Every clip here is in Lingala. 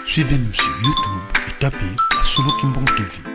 Suivez-nous sur YouTube et tapez Solo Kimbong TV.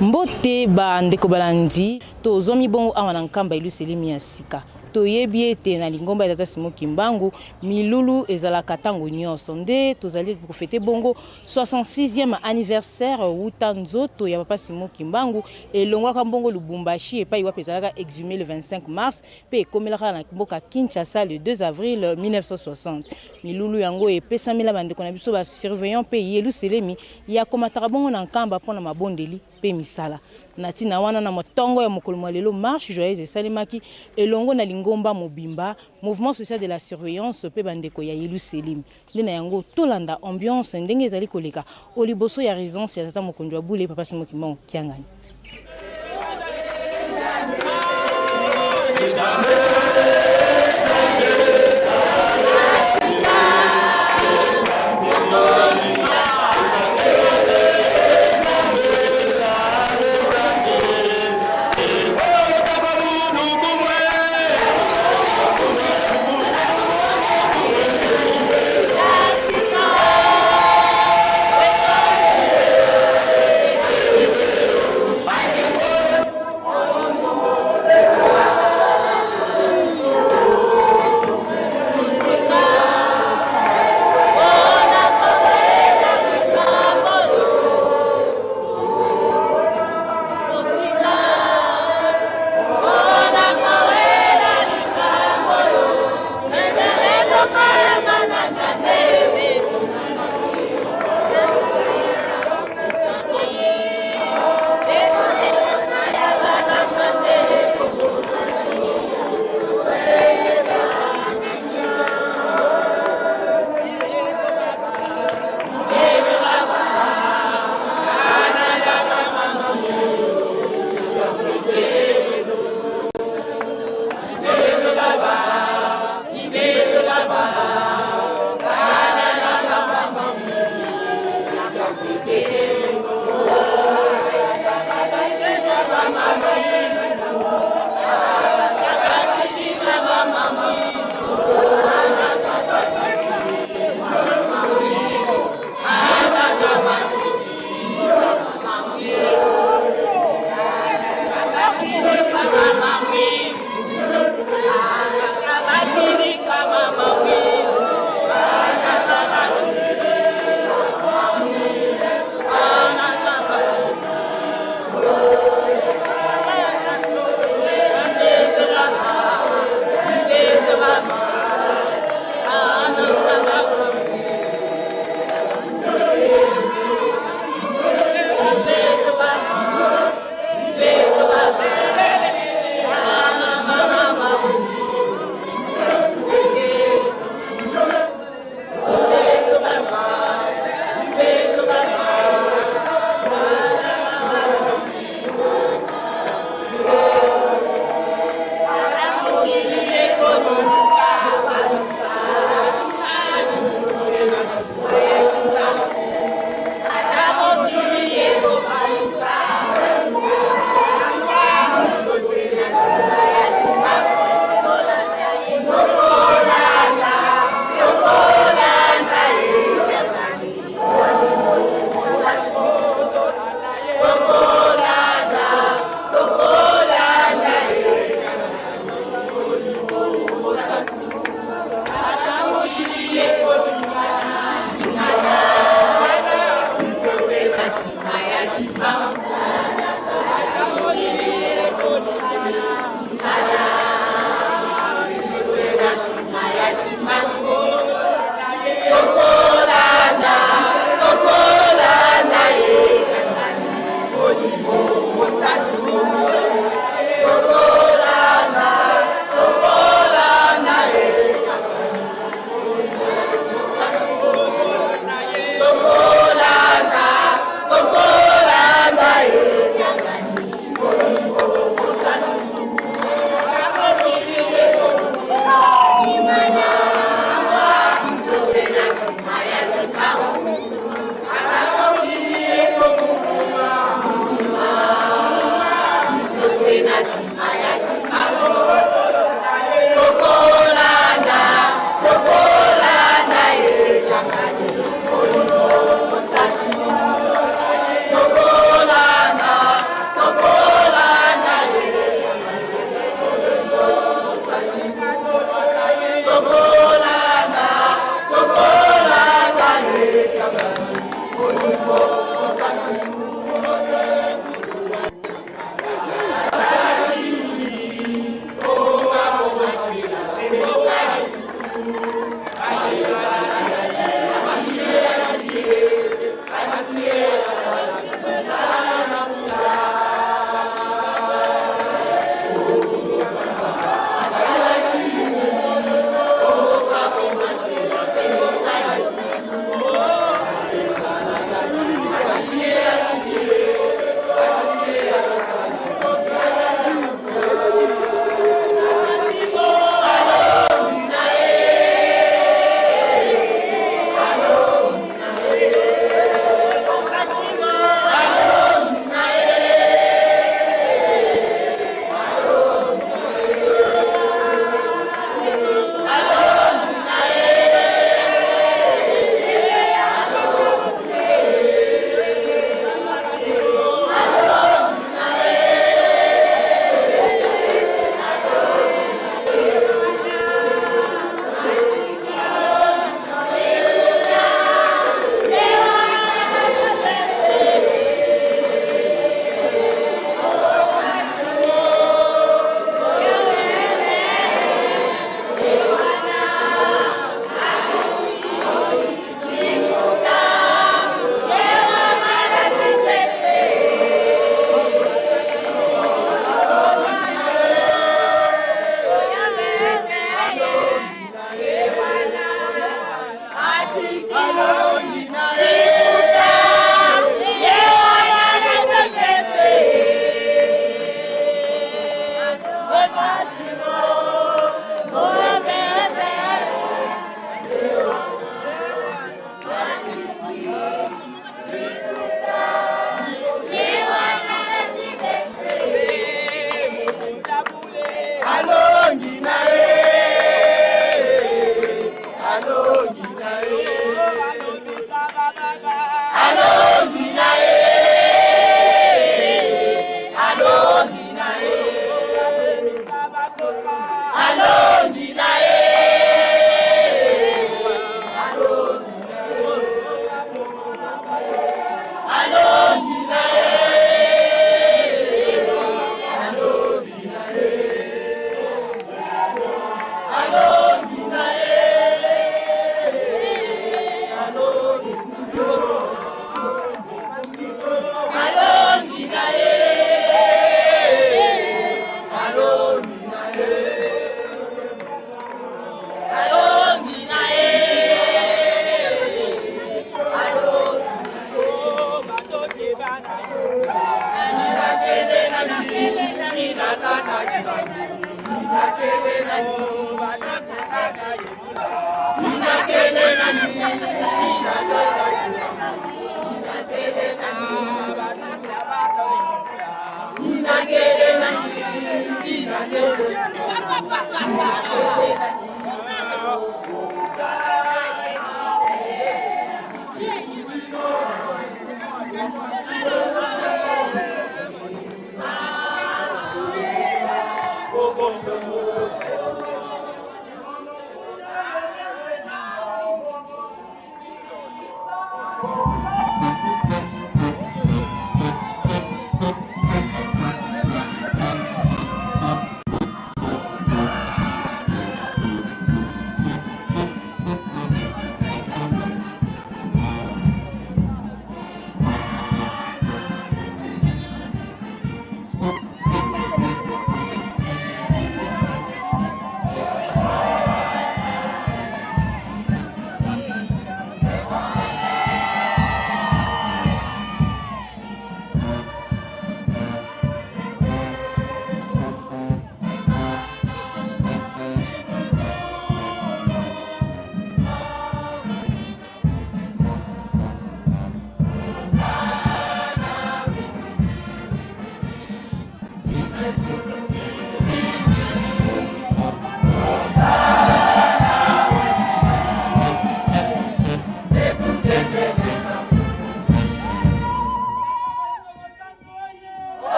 Mbote ba ndeko balandi, tozwami bongo awa na Nkamba Eluselemi ya sika. Toyebi ete na lingomba ya Tata Simon Kimbangu milulu ezalaka ntango nyonso, nde tozali kofete bongo 66e anniversaire wuta nzoto ya Papa Simon Kimbangu elongwaka mbongo Lubumbashi epai wapi ezalaka exhume le 25 mars mpe ekomelaka na mboka Kinshasa le 2 avril 1960. Milulu yango epesamela bandeko na biso ba surveillant mpe Yeluselemi ya komataka bongo na Nkamba mpo na mabondeli mpe misala. Na ntina wana, na motongo ya mokolo mwa lelo, marche joyeuse esalemaki elongo na lingomba mobimba, Mouvement social de la surveillance mpe bandeko ya Yeluselemi. Nde na yango, tolanda ambiance ndenge ezali koleka o liboso ya residence ya tata mokonzi wa bule, Papa Simon Kimbangu Kiangani.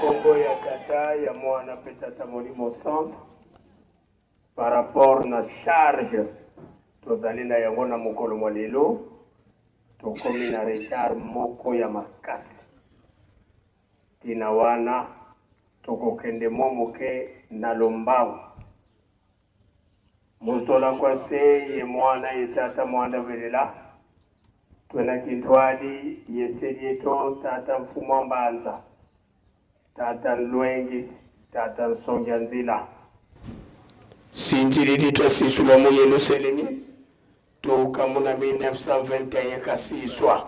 Nkombo ya Tata, ya Mwana mpe Tata Molimo Santu, par rapport na charge tozali na yango na mokolo mwa lelo, tokomi na retard moko ya makasi. Ntina wana tokokende mwa moke na lombangu. Muzola kwa se ye mwana ye tata mwanda velela twena kintwali ye selieto tata mfumu wa mbanza tata nlwengisi tata nsongia nzila Sinjilidi twasisulwa mu Yelusalemi tuuka muna 1921 kasiswa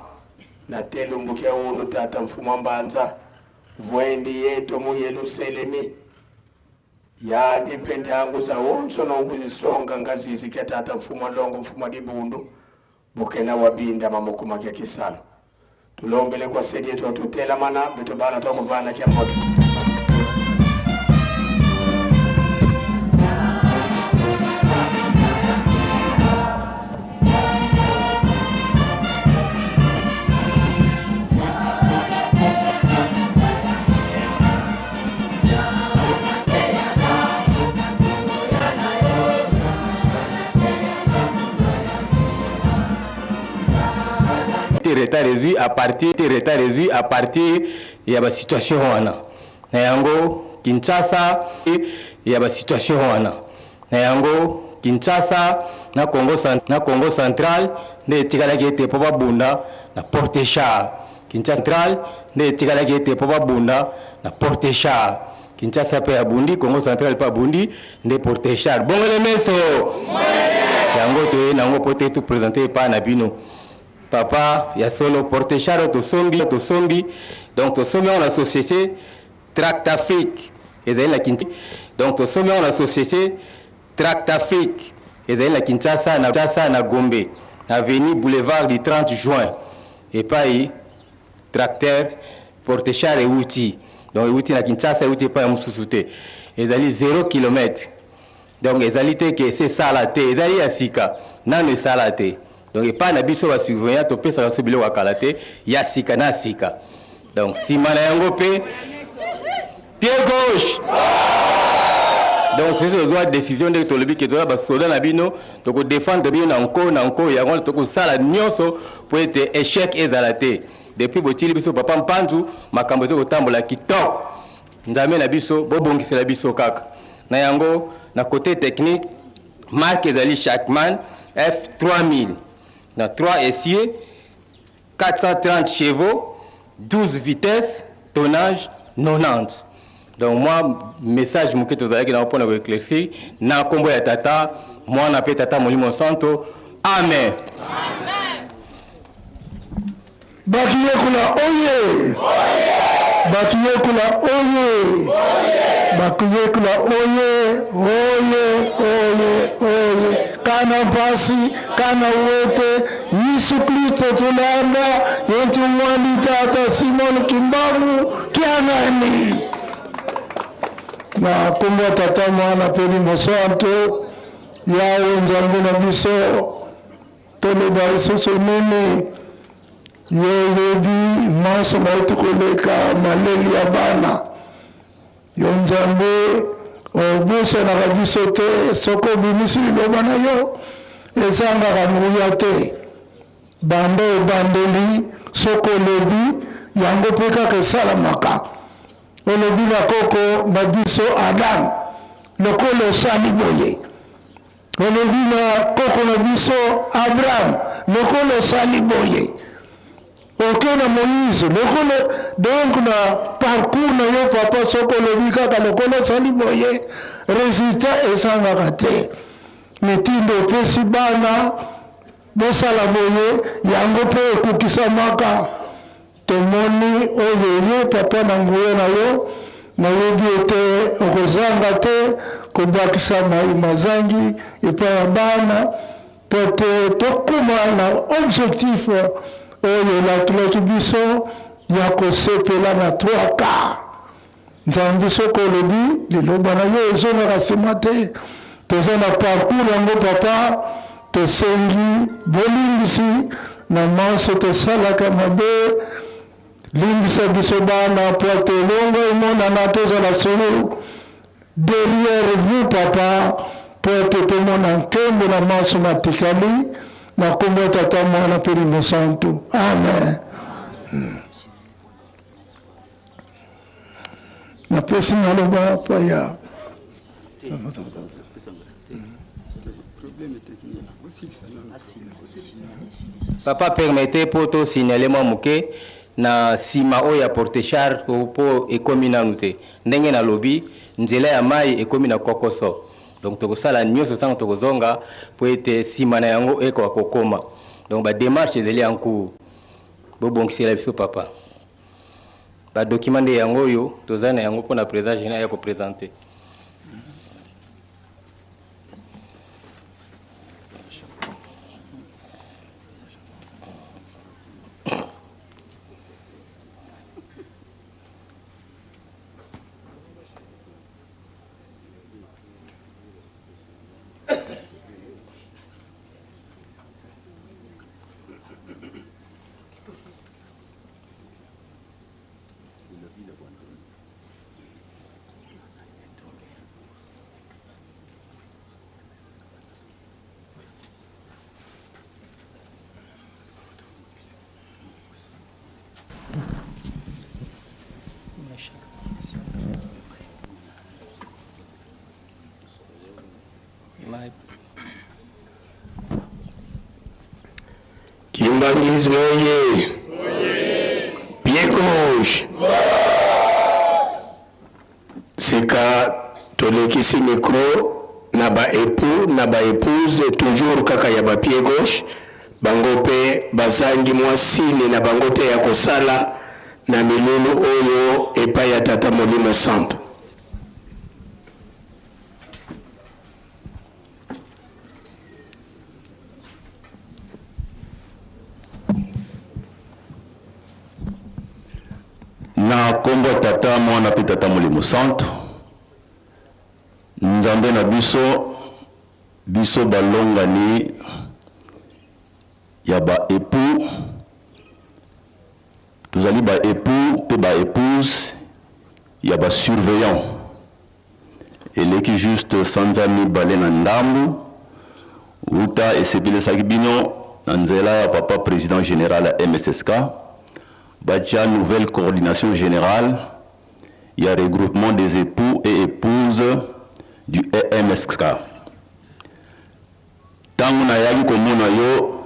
na telumbukia unu tata mfumu wa mbanza vwendi yeto mu Yelusalemi yandi mpe ndyangu za wonso nokuzisonga ngazizi kya tata mfumu wa longo mfumu wa dibundu bukena wabinda mamukuma kya kisalo tulombele kwa sedi yetu atutelamana bitobana twakuvana kya moto. Retard ezwi à partir retard ezwi à partir ya ba situation wana na yango Kinshasa ya ba situation wana na yango Kinshasa na Congo na Congo central nde etikalaki ete mpo babunda na porte char Kinshasa central nde etikalaki ete mpo babunda na porte char Kinshasa mpe abundi Congo central mpe abundi nde porte char bongole meso yango toye nango mpo te topresente epai na bino papa ya solo porte char oyo tosombi tosombi donc tosombi yango na société Tractafrique ezali na Kinshasa donc tosombi yango na société Tractafrique ezali na Kinshasa na Kinshasa na Gombe avenue boulevard du 30 juin epai tracteur porte char euti donc euti na Kinshasa euti epai ya mosusu te ezali 0 km donc ezali te ke ese esala te ezali ya sika nano esala te donc epai na biso ba surveillant topesaka biso biloko ya kala te ya sika na sika donc nsima na yango mpe pied gauche donc soki tozwa décision ndenge tolobi ke toza basoda na bino tokodefendre bino na nko na nko yango wana tokosala nyonso mpo ete échec ezala te depuis botili biso papa mpanzu makambo eza kotambola kitoko nzambe na biso bobongisela biso kaka na yango na côté technique marque ezali Shackman F3000 na 3 essieux 430 chevaux 12 vitesses tonnage 90 donc moi message moke tozalaki nango mpona koéclaircir na nkombo ya tata mwana mpe tata molimo santo amen, amen. Bakiyekola oye! Bakiyekola oye! Bakiyekola oye! Oye! Oye! Oye! Kana mpasi, kana wete, Yesu Kristo tulanda, yetu mwani tata Simon Kimbangu Kiangani. Na kombo ya Tata, Mwana mpe Elimo Santu, Yawe Nzambe na biso, Toloba lisusu nini? Yo oyebi manso mauti koleka maleli ya bana. Yo Nzambe obosanaka biso te, soki obimisi liloba na yo ezangaka nguya te. Banda ebandeli soki olobi yango mpe kaka esalamaka. Olobi na koko na biso Adam, lokola osali boye Olobi na koko na biso Abraham, lokola osali boye, oke na Moïse, lokola donc na parcours na yo papa, soki olobi kaka lokola osali boye, resultat ezangaka te. Mitindo opesi bana bosala boye, yango mpe ekokisamaka. Tomoni oyo eye, Papa, na nguya na yo, nayebi ete okozanga te kobakisa mai mazangi epai ya bana, mpo ete tokoma na objectif oyo olakilaki biso ya kosepela na 3 quarts. Nzambe, soki olobi, liloba na yo ezongaka nsima te. Toza na parcours yango papa, tosengi bolimbisi na manso tosalaka mabe. Limbisa biso bana mpo ete elonga emonana, tozala solo derrière vous papa, mpo ete tomona nkembo na manso matikali. Na nkombo ya Tata, Mwana mpe Elimo Santu, amen. Napesi maloba pa ya Papa, permettez mpo tosignale mwa moke na nsima oyo ya porte-char mpo ekomi nanu te. Ndenge nalobi, nzela ya mai ekomi na kokoso, donc tokosala nyonso ntango tokozonga mpo ete nsima na yango ekoka kokoma. Donc badémarche ezali en cours, bobongisela biso papa. Badocument nde yango oyo toza na yango mpona président général ya koprésente. Kimbanguisme oye! Pied gauche! Sika tolekisi micro na ba époux na ba épouse, toujours kaka ya ba pied gauche. Bango mpe bazangi mwa sine na bango te ya kosala na milulu oyo epai ya Tata Molimo Santo. Na nkombo ya Tata, Mwana mpe Tata Molimo Santu, Nzambe na biso, biso balongani ya ba époux, tozali ba époux mpe ba épouse ya ba surveillant. Eleki juste sanza 2 na ndambu wuta esepelisaki bino na nzela ya papa président général ya MSSK batia nouvelle coordination générale ya regroupement des époux et épouses du EMSK. Ntango nayaki komona yo,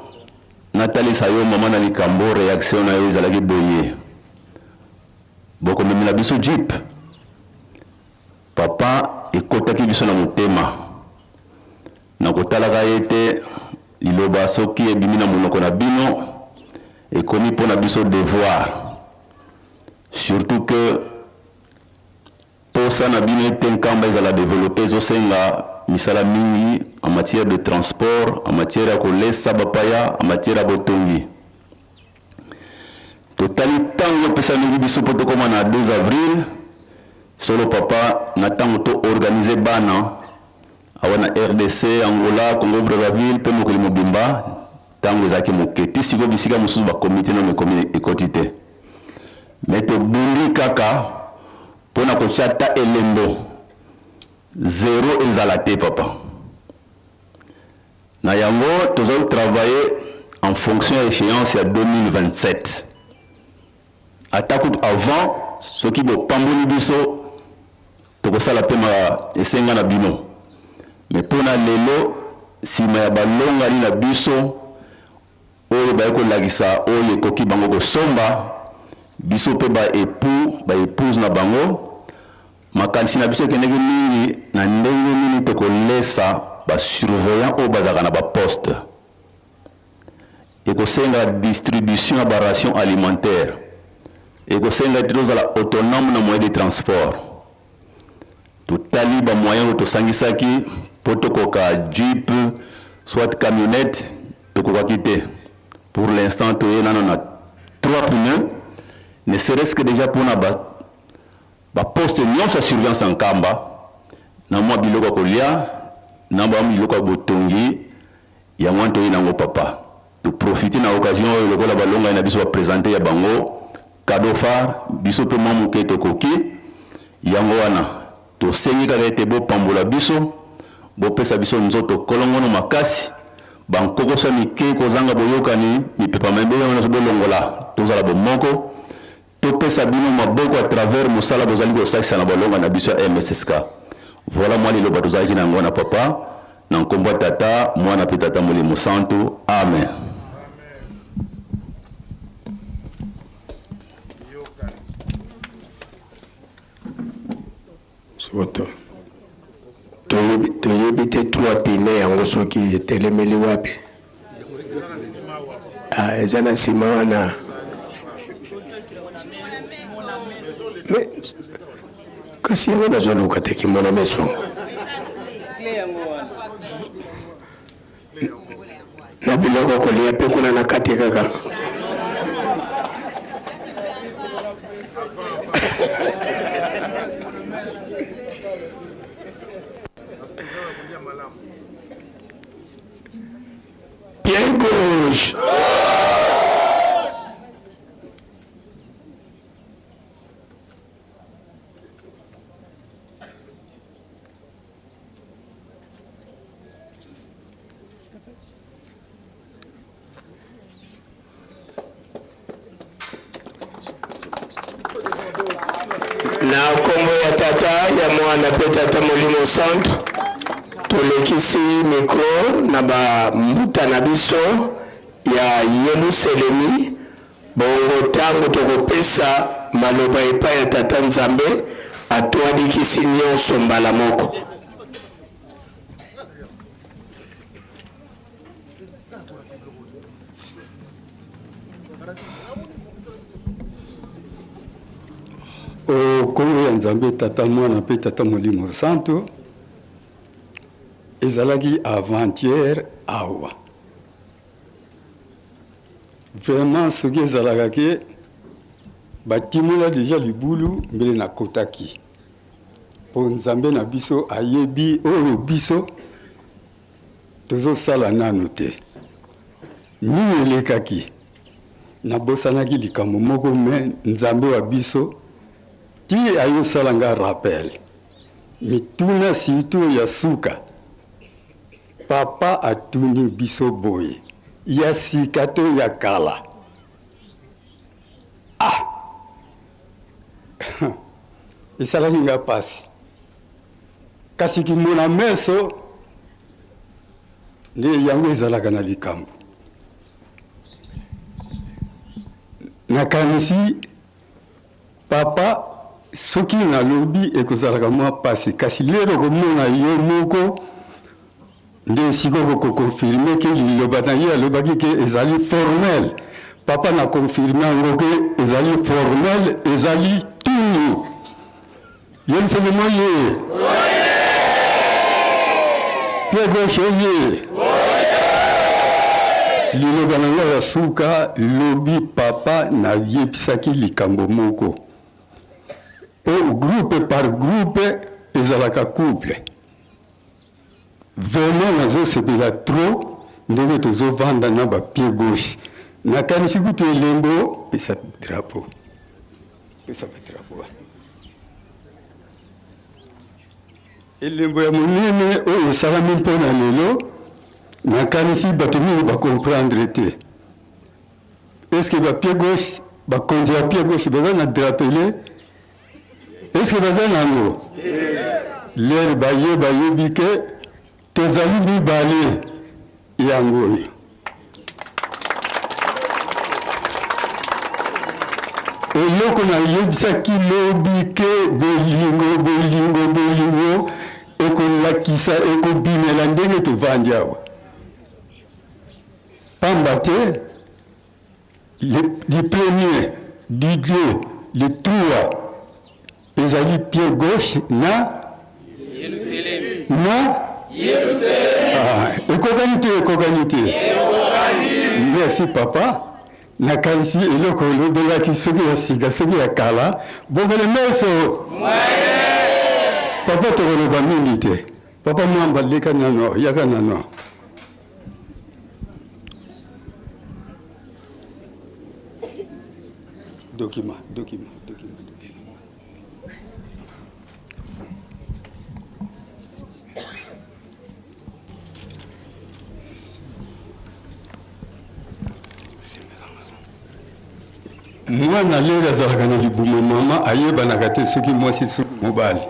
natalisa yo mama na likambo, réaction na yo ezalaki boye: bokomemela biso jeep. Papa, ekotaki biso na motema na kotalaka ye te liloba soki ebimi na monoko na bino. Ekomi mpo na biso devoir. Surtout que posa na bino ete Nkamba ezala developper ezosenga misala mingi en matière de transport, en matière ya kolesa bapaya, en matière ya botongi. Totali tango epesameli biso mpo tokoma na 2 avril, solo papa na tango to organiser bana awa na rdc, Angola, Congo Brazzaville mpe mokili mobimba, tango ezalaki moke. Ti sikoyo bisika mosusu ba comite nanu ekomi ekoti te. Mais tobundi kaka mpo na kotia ata elembo zero ezala te papa. Na yango tozali travailler en fonction ya echeance ya 2027. Ata kutu avant soki bopamboli biso tokosala pe ma esenga na bino. Mais mpo na lelo sima ya balongani na biso oyo baye kolakisa oyo ekoki bango kosomba, biso pe ba epoux, ba epouses na bango, makanisi na biso ekendeki mingi na ndenge nini tokolesa ba surveillants oyo bazalaka na ba postes. Ekosenga distribution ya ba rations alimentaires. Ekosenga ete tozala autonome na moyen de transport. Totali ba moyens oyo tosangisaki mpo tokoka jeep soit camionnette, tokokaki te. Pour l'instant toye nano na trois pneus, ne serait-ce que dejà mpona ba ba postes nionso ya surveillance ya Nkamba, na mwa biloko ya kolia, na ba biloko ya botongi. Yango wana toye nango papa. To profiter na occasion oyo lokola balongani na biso ba presenter ya bango cadeau phare, biso pe mwa moke tokoki. Yango wana tosengi kaka ete bopambola biso, bopesa biso nzoto kolongono makasi, ba nkokoso ya mike kozanga boyokani, mipepa mabe nionso bolongola, tozala bomoko, topesa bino maboko à travers mosala bozali kosalisa na balongani na biso ya MSSK. Voilà mwa liloba tozalaki na yango wana papa, na nkombo ya Tata, Mwana mpe Tata Molimo Santu. Amen. Soto toyebi toyebi te trois pine yango soki etelemeli wapi. Ah, eza na nsima wana. Mais kasi yango nazoluka te kimona meso na biloko kolia mpe kuna na kati kaka. Pied gauche. Na nkombo ya Tata, ya Mwana mpe Tata Molimo Santu, tolekisi mikro na bambuta na biso ya Yeluselemi. Bongo ntango tokopesa maloba epai ya Tata Nzambe, atwadikisi nyonso mbala moko. O nkombo ya Nzambe Tata, Mwana mpe Tata Molimo Santu, ezalaki avant-hier awa. Vraiment soki ezalaka ke batimola deja libulu mbele nakotaki, mpo Nzambe na biso ayebi oyo biso tozosala nanu te. Nini elekaki? Nabosanaki likambo moko me Nzambe wa biso ti ayosala nga rappel. Mituna surtout ya suka. Papa atuni biso boye, ya sika to ya kala? Ah! Esalaki nga pasi. Kasi kimona meso nde yango ezalaka na likambo. Nakanisi papa soki nalobi ekozalaka mwa pasi, kasi lero komona yo moko nde esika okokonfirme ke liloba na ye alobaki ke ezali formel. Papa na confirme yango ke ezali formel, ezali tunu. Yelusalemi oye! Pied gauche oye! Liloba na ngai ya suka, lobi papa nayebisaki likambo moko. Po groupe par groupe ezalaka couple. Vraiment nazo sepela trop ndenge tozo vanda na ba pied gauche. Nakanisi kutu elembo pesa drapeau. Pesa ba drapeau. Elembo ya monene oyo esalami mpo na lelo, nakanisi bato mingi ba comprendre te. Est-ce que ba pied gauche, bakonzi ya pied gauche baza na drapele? Est-ce que baza na yango? Lere baye bayebi ke tozali mibale yango oyo. Eloko nayebisaki lobi ke bolingo bolingo bolingo ekolakisa ekobimela ndenge tovandi awa. Pamba te Le, du premier, du deux, le trois ezali pied gauche na na ah, ekokani te ekokani te merci papa nakanisi eloko olobelaki soki ya sika soki ya kala bobele meso papa tokoloba mingi te papa mwamba leka nano yaka nano Document, document, document, document. Mwana lelo azalaka na libumu mama ayebanaka te soki mwasi soki mobali.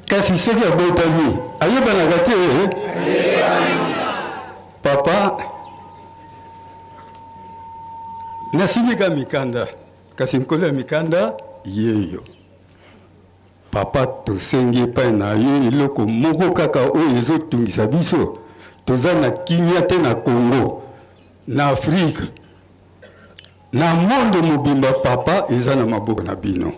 Kasi soki abotami ayebanaka te. Papa, nasimika mikanda, kasi nkolo ya mikanda yeyo. Papa, tosengi epai na yo eloko moko kaka oyo ezotungisa biso. Toza na kimia te na Congo, na Afrique, na monde mobimba. Papa, eza na maboko na bino.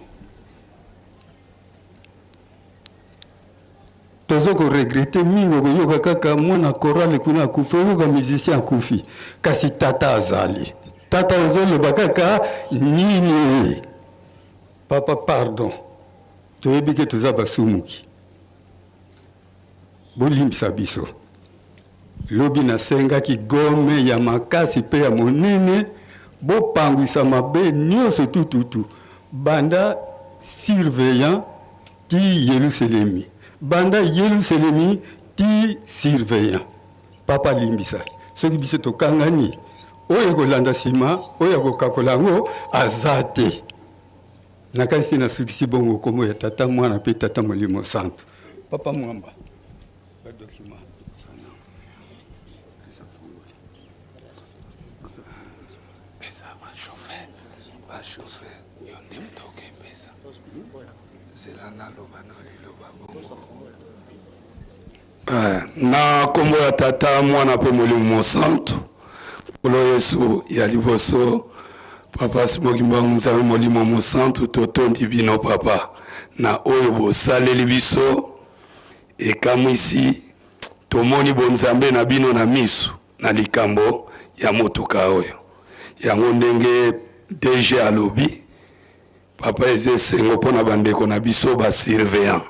Tozo ko regretter mingi okoyoka kaka mwana chorale kuna akufi, oyoka musicien akufi, kasi tata azali. Tata ozoloba kaka nini? Papa pardon, toyebi ke toza basumuki, bolimbisa biso. Lobi nasengaki gomme ya makasi pe ya monene, bopangwisa mabe nionso tututu, banda surveillant ti Yeluselemi, banda Yeluselemi ti surveillant. Papa limbisa soki biso tokangani, oyo ekolanda sima, oyo akokakola yango aza te. Nakanisi nasukisi bongo kombo ya Tata, Mwana pe Tata Molimo Santu. Papa Mwamba. Ba document. Pesa ba chauffeur, ba chauffeur. Yo nde moto okepesa. Zela naloba na liloba bongo. Eh, na nkombo ya Tata, Mwana mpe Molimo Mosantu, Nkolo Yesu ya liboso, Papa Simon Kimbangu, Nzambe Molimo Mosantu, totondi bino Papa na oyo bosaleli biso. Ekamwisi, tomoni bonzambe na bino na misu na likambo ya motuka oyo. Yango ndenge DG alobi, papa, eza esengo mpo na bandeko na biso ba surveillant.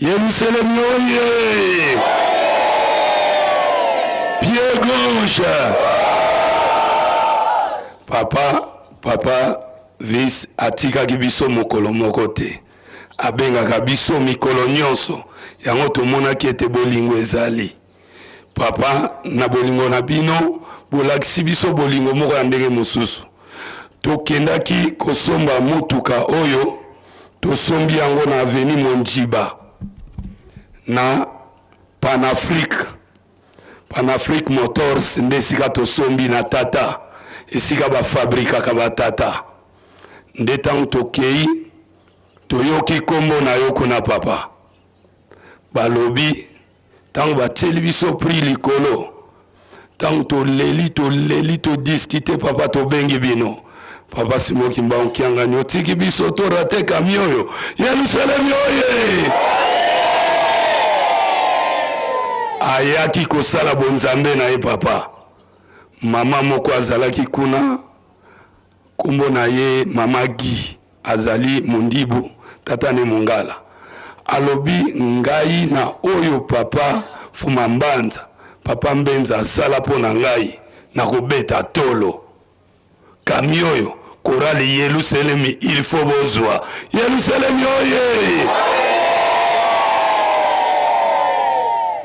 Yelusalemi oye! Pied gauche! Papa, papa vice atikaki biso mokolo moko te. Abengaka biso mikolo nyonso. Yango tomonaki ete bolingo ezali. Papa, na bolingo na bino, bolakisi biso bolingo moko ya ndenge mosusu. Tokendaki kosomba motuka oyo, tosombi yango na avenue Mondjiba, na Panafrique. Panafrique Motors nde esika tosombi na tata, esika bafabrikaka batata. Nde ntango tokei, toyoki nkombo na yo kuna papa. Balobi ntango batieli biso prix likolo, Ntango toleli, toleli, todiskite, papa tobengi bino. Papa Simon Kimbangu Kiangani, otiki biso to rate camion oyo. Yelusalemi oye! Ayaki kosala bonzambe na ye papa. Mama moko azalaki kuna, kombo na ye mama Guy, azali mondibu, tata ne mongala. Alobi ngai na oyo papa Fuma Mbanza, papa Mbenza asala mpo na ngai, nakobeta tolo. Camion oyo chorale Yelusalemi il faut bozwa. Yelusalemi oye!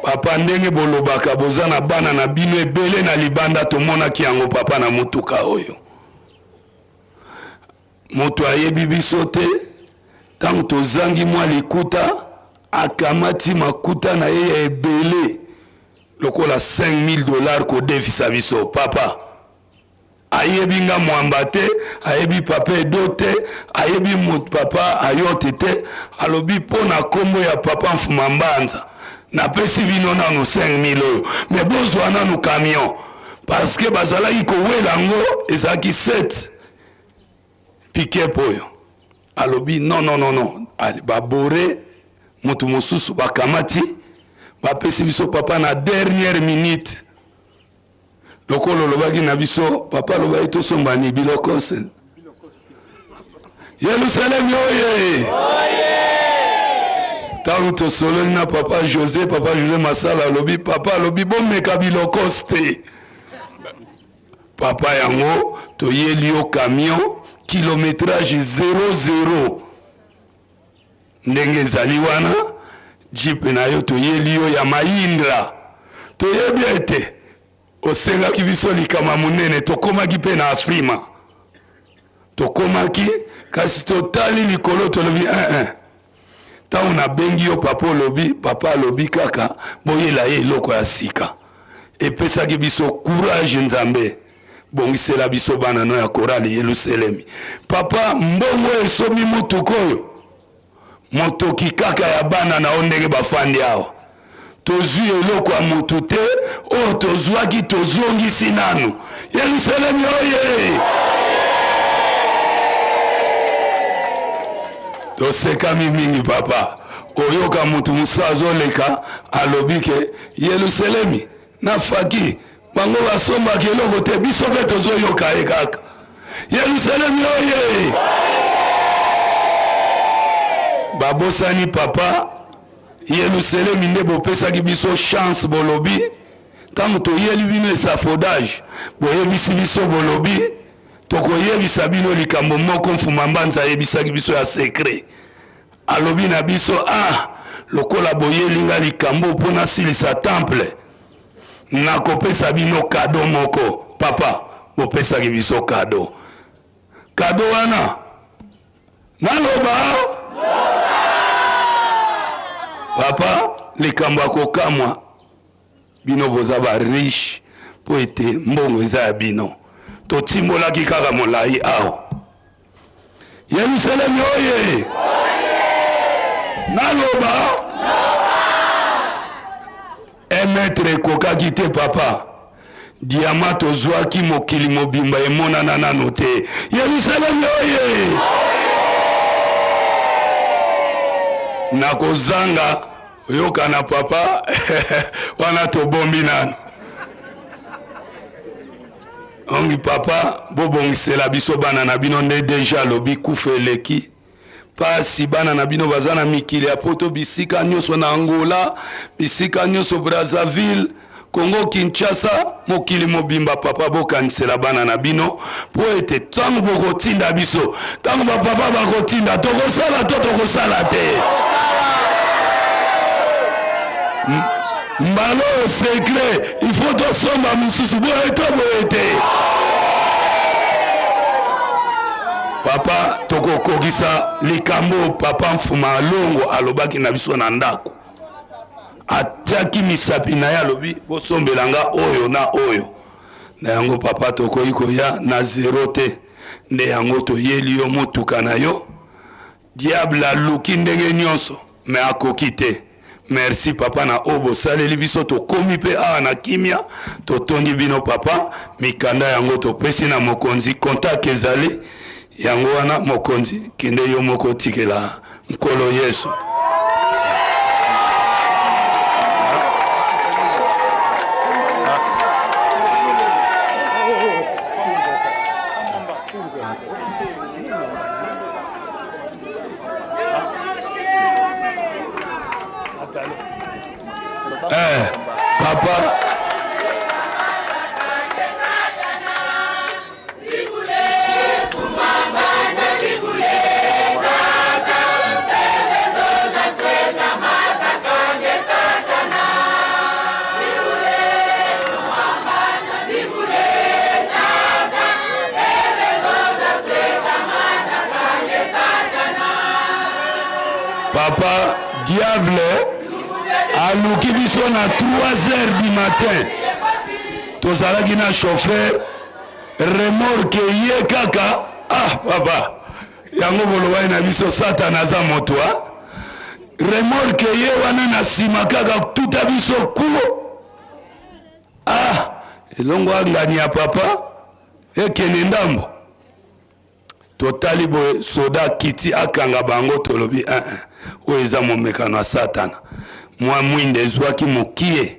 Papa ndenge bolobaka boza na bana na bino ebele na libanda tomonaki yango papa na motuka oyo. Moto ayebi biso te ntango tozangi mwa likuta akamati makuta na ye ya ebele lokola 5000 dollars kodefisa biso papa. Ayebi nga mwamba te, ayebi papa Edo te, ayebi moto papa Ayote te, alobi mpo na kombo ya papa Mfuma Mbanza napesi bino nanu 5000 oyo mais bozwa nanu camion parce que bazalaki kowela yango ezalaki 7 pick-up oyo alobi non non non non babore moto mosusu bakamati bapesi biso papa na dernière minute Lokola olobaki na biso papa alobaki tosomba ni biloko Yelusalemi oye ntango tosololi na papa Jose, papa Jose Masala alobi papa alobi bomeka bilokos te papa yango toyeli yo camion kilometrage 00 Ndenge ezali wana, jeep na yo toyeli yo ya Mahindra. Toyebi ete osengaki biso likama monene, tokomaki mpe na Afrima. Tokomaki, kasi totali likolo tolobi eh, eh. Ntango nabengi yo papa olobi, papa alobi kaka boyela ye eloko ya sika. Epesaki biso courage Nzambe. Bongisela biso bana no ya korale Yelusalemi. Papa, mbongo esombi motuka oyo, motoki kaka ya bana na yo ndenge bafandi awa. Tozwi eloko ya motu te, oyo tozwaki tozongisi nanu. Yelusalemi oye! Tosekami mingi papa. Oyoka motu mosusu azoleka alobi ke Yelusalemi na faki bango basombaka eloko te, biso mpe tozoyoka ye kaka. Yelusalemi oye! Babosani papa, Yelusalemi nde bopesaki biso chance, bolobi ntango toyeli bino esafodage, boyebisi biso, bolobi tokoyebisa bino likambo moko Mfuma Mbanza ayebisaki biso ya secret. Alobi na biso, ah, lokola boyeli nga likambo mpo nasilisa temple, nakopesa bino kado moko. Papa, bopesaki biso kado. Kado wana naloba papa, likambo ya kokamwa, bino boza ba riche mpo ete mbongo eza ya bino. Totimbolaki kaka molai awa. Yelusalemi oye! Naloba un mètre ekokaki te papa. Diama tozwaki mokili mobimba emonana nano te. Yelusalemi oye! Nakozanga oyokana papa wana tobombi nano. Ongi papa bobongisela biso bana na bino nde deja alobi kufa eleki pasi bana na bino baza na mikili ya poto bisika nyonso na Angola bisika nyonso Brazzaville Congo Kinshasa mokili mobimba papa bokanisela bana na bino mpo ete ntango bokotinda biso ntango bapapa bakotinda tokosala to tokosala te mbala oyo secret il faut tosomba mosusu boye to boye te papa tokokokisa likambo papa mfuma alongo alobaki na biso na ndako atiaki misapi na ye alobi bosombela nga oyo na oyo na yango papa tokoki koya na zero te nde yango toyeli yo motuka na yo diable aluki ndenge nyonso me akoki te. Merci papa na oyo bosaleli biso, tokomi mpe awa na kimia, totondi bino papa. Mikanda yango topesi na mokonzi, contact ezali yango wana. Mokonzi, kende yo moko otikela Nkolo Yesu. Eh, papa Papa diable aluki biso na 3 heures du matin, tozalaki na chauffeur remorque ye kaka. Ah papa, yango bolobaki na biso satana aza moto a remorque ye wana na nsima kaka tuta biso kuo. Ah elongo angani ya papa ekende ndambo. Totali boye soda akiti akanga bango, tolobi eh, eh, oyo eza momekano ya satana. Mwa mwinda ezwaki mokie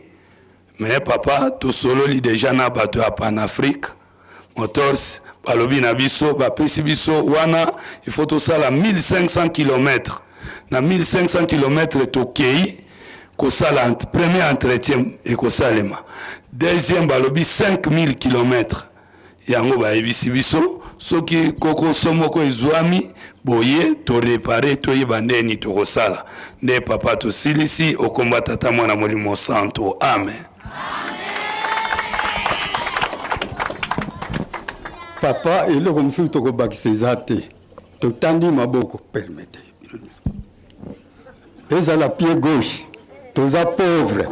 me papa, tosololi deja na bato ya Panafrique Motors, balobi na biso, bapesi biso wana il faut tosala 1500 km. Na 1500 km tokei kosala premier entretien ekosalema, deuxième balobi 5000 km. Yango bayebisi biso soki kokoso moko ezwami boye torepare toyeba ndeni tokosala. Nde papa tosilisi okomba Tata Mwana Molimo Santo. Amen. Papa, eloko mosusu tokobakisa eza te, totandi maboko, permete ezala pied gauche, toza pauvre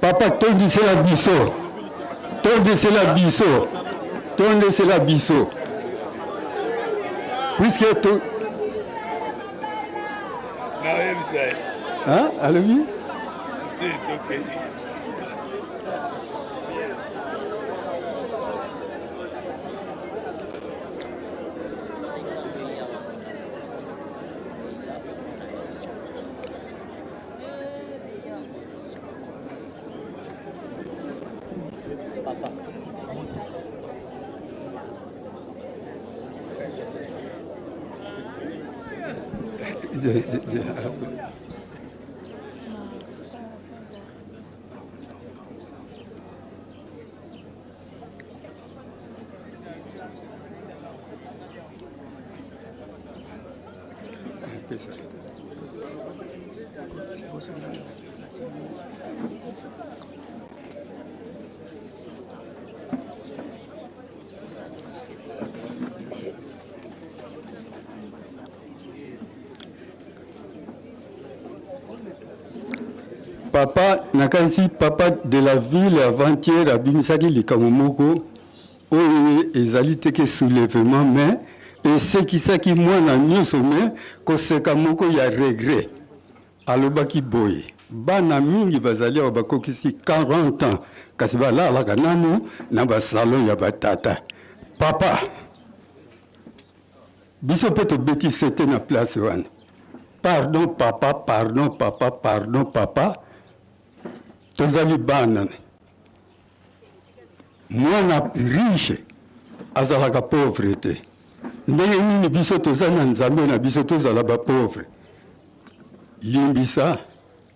papa, tondisela biso, tondisela biso, tondisela biso puisque to Hein? Alobi? Papa, nakanisi papa de la ville avant-hier abimisaki likambo moko oyo ezali te ke soulèvement, mais esekisaki mwana nyonso, mais koseka moko ya regret. Alobaki boye, bana mingi bazali awa bakokisi 40 ans kasi balalaka nanu na basalon ya batata. Papa, biso mpe tobeti sete na place wana. Pardon papa, pardon papa, pardon papa, tozali bana. Mwana riche azalaka pauvre te. Ndenge nini biso toza na Nzambe na biso tozala ba pauvre? Limbisa,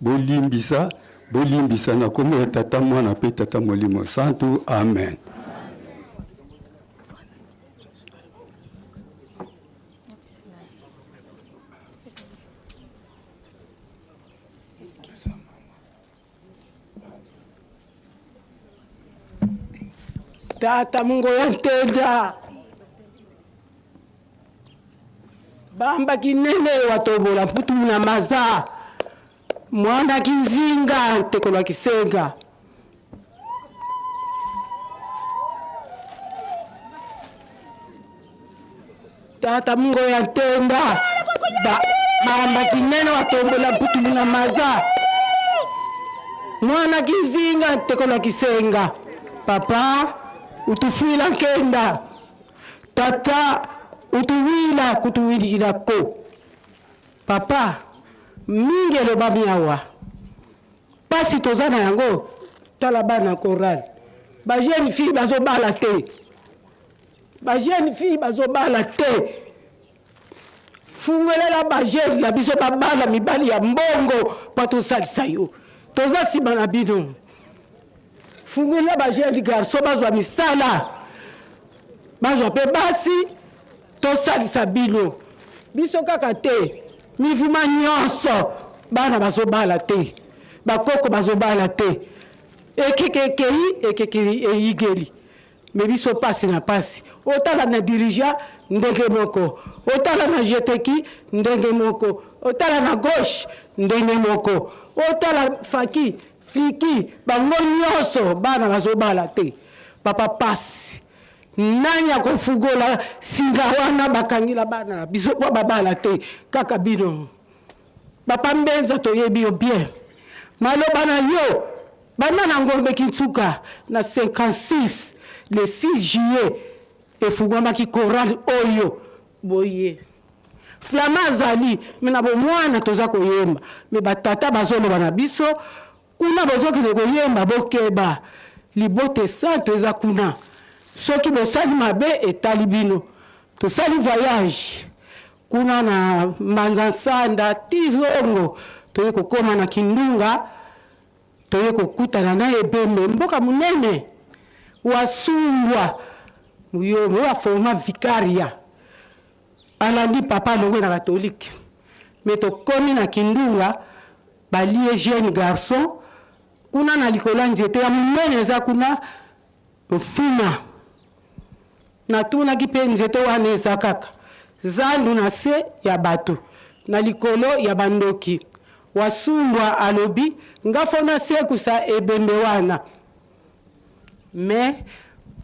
bolimbisa, bolimbisa na kombo ya Tata, Mwana pe Tata Molimo Santu. Amen. Tata Mungu ya ntenda bamba kinene watobola mputu na maza mwana kizinga ntekola kisenga. Tata Mungu ya ntenda bamba kinene watombola mputu na maza. Mwana kizinga ntekola kisenga. Papa utufuila nkenda. Tata utuwila kutuwilikila ko. Papa mingi elobami awa. Pasi toza na yango tala bana chorale. Ba jeune fille bazobala te. Ba jeune fille bazobala te. Fungolela ba jeunes na biso babala mibali ya mbongo mpo tosalisa yo. Toza nsima na bino. Fungolela ba jeunes garçon bazwa misala, bazwa mpe basi, tosalisa bino. Biso kaka te, mivuma nyonso bana bazobala te, bakoko bazobala te. Ekeke ekei, ekeke eyigeli. Mais biso pasi na pasi. Otala na dirigeant ndenge moko, otala na jeteki ndenge moko, otala na gauche ndenge moko, otala faki, fliki, bango nyonso bana bazobala te. Papa pasi. Nani akofugola singa wana bakangila bana na biso po babala te kaka bino. Papa Mbenza toyebi yo bien. Maloba na yo banda na Ngombe Kinsuka na 56 le 6 juillet efungwamaki chorale oyo boye. Flama azali me na bomwana toza koyemba me batata bazoloba na biso kuna bozokende koyemba bokeba libota esantu eza kuna soki bosali mabe etali bino tosali voyage Kuna na Mbanza Nsanda ti Zongo toye kokoma na Kindunga, toye kokutana na ebembe mboka monene Wasumbwa Muyombe oyo aforma vicaria alandi papa alongwe na katolike me tokomi na Kindunga balie jeune garçon kuna na likolo ya nzete ya monene eza kuna Mfuma. Natunaki mpe nzete wana eza kaka zandu na se ya bato na likolo ya bandoki. Wasumbwa alobi nga fo nasekusa ebembe wana mais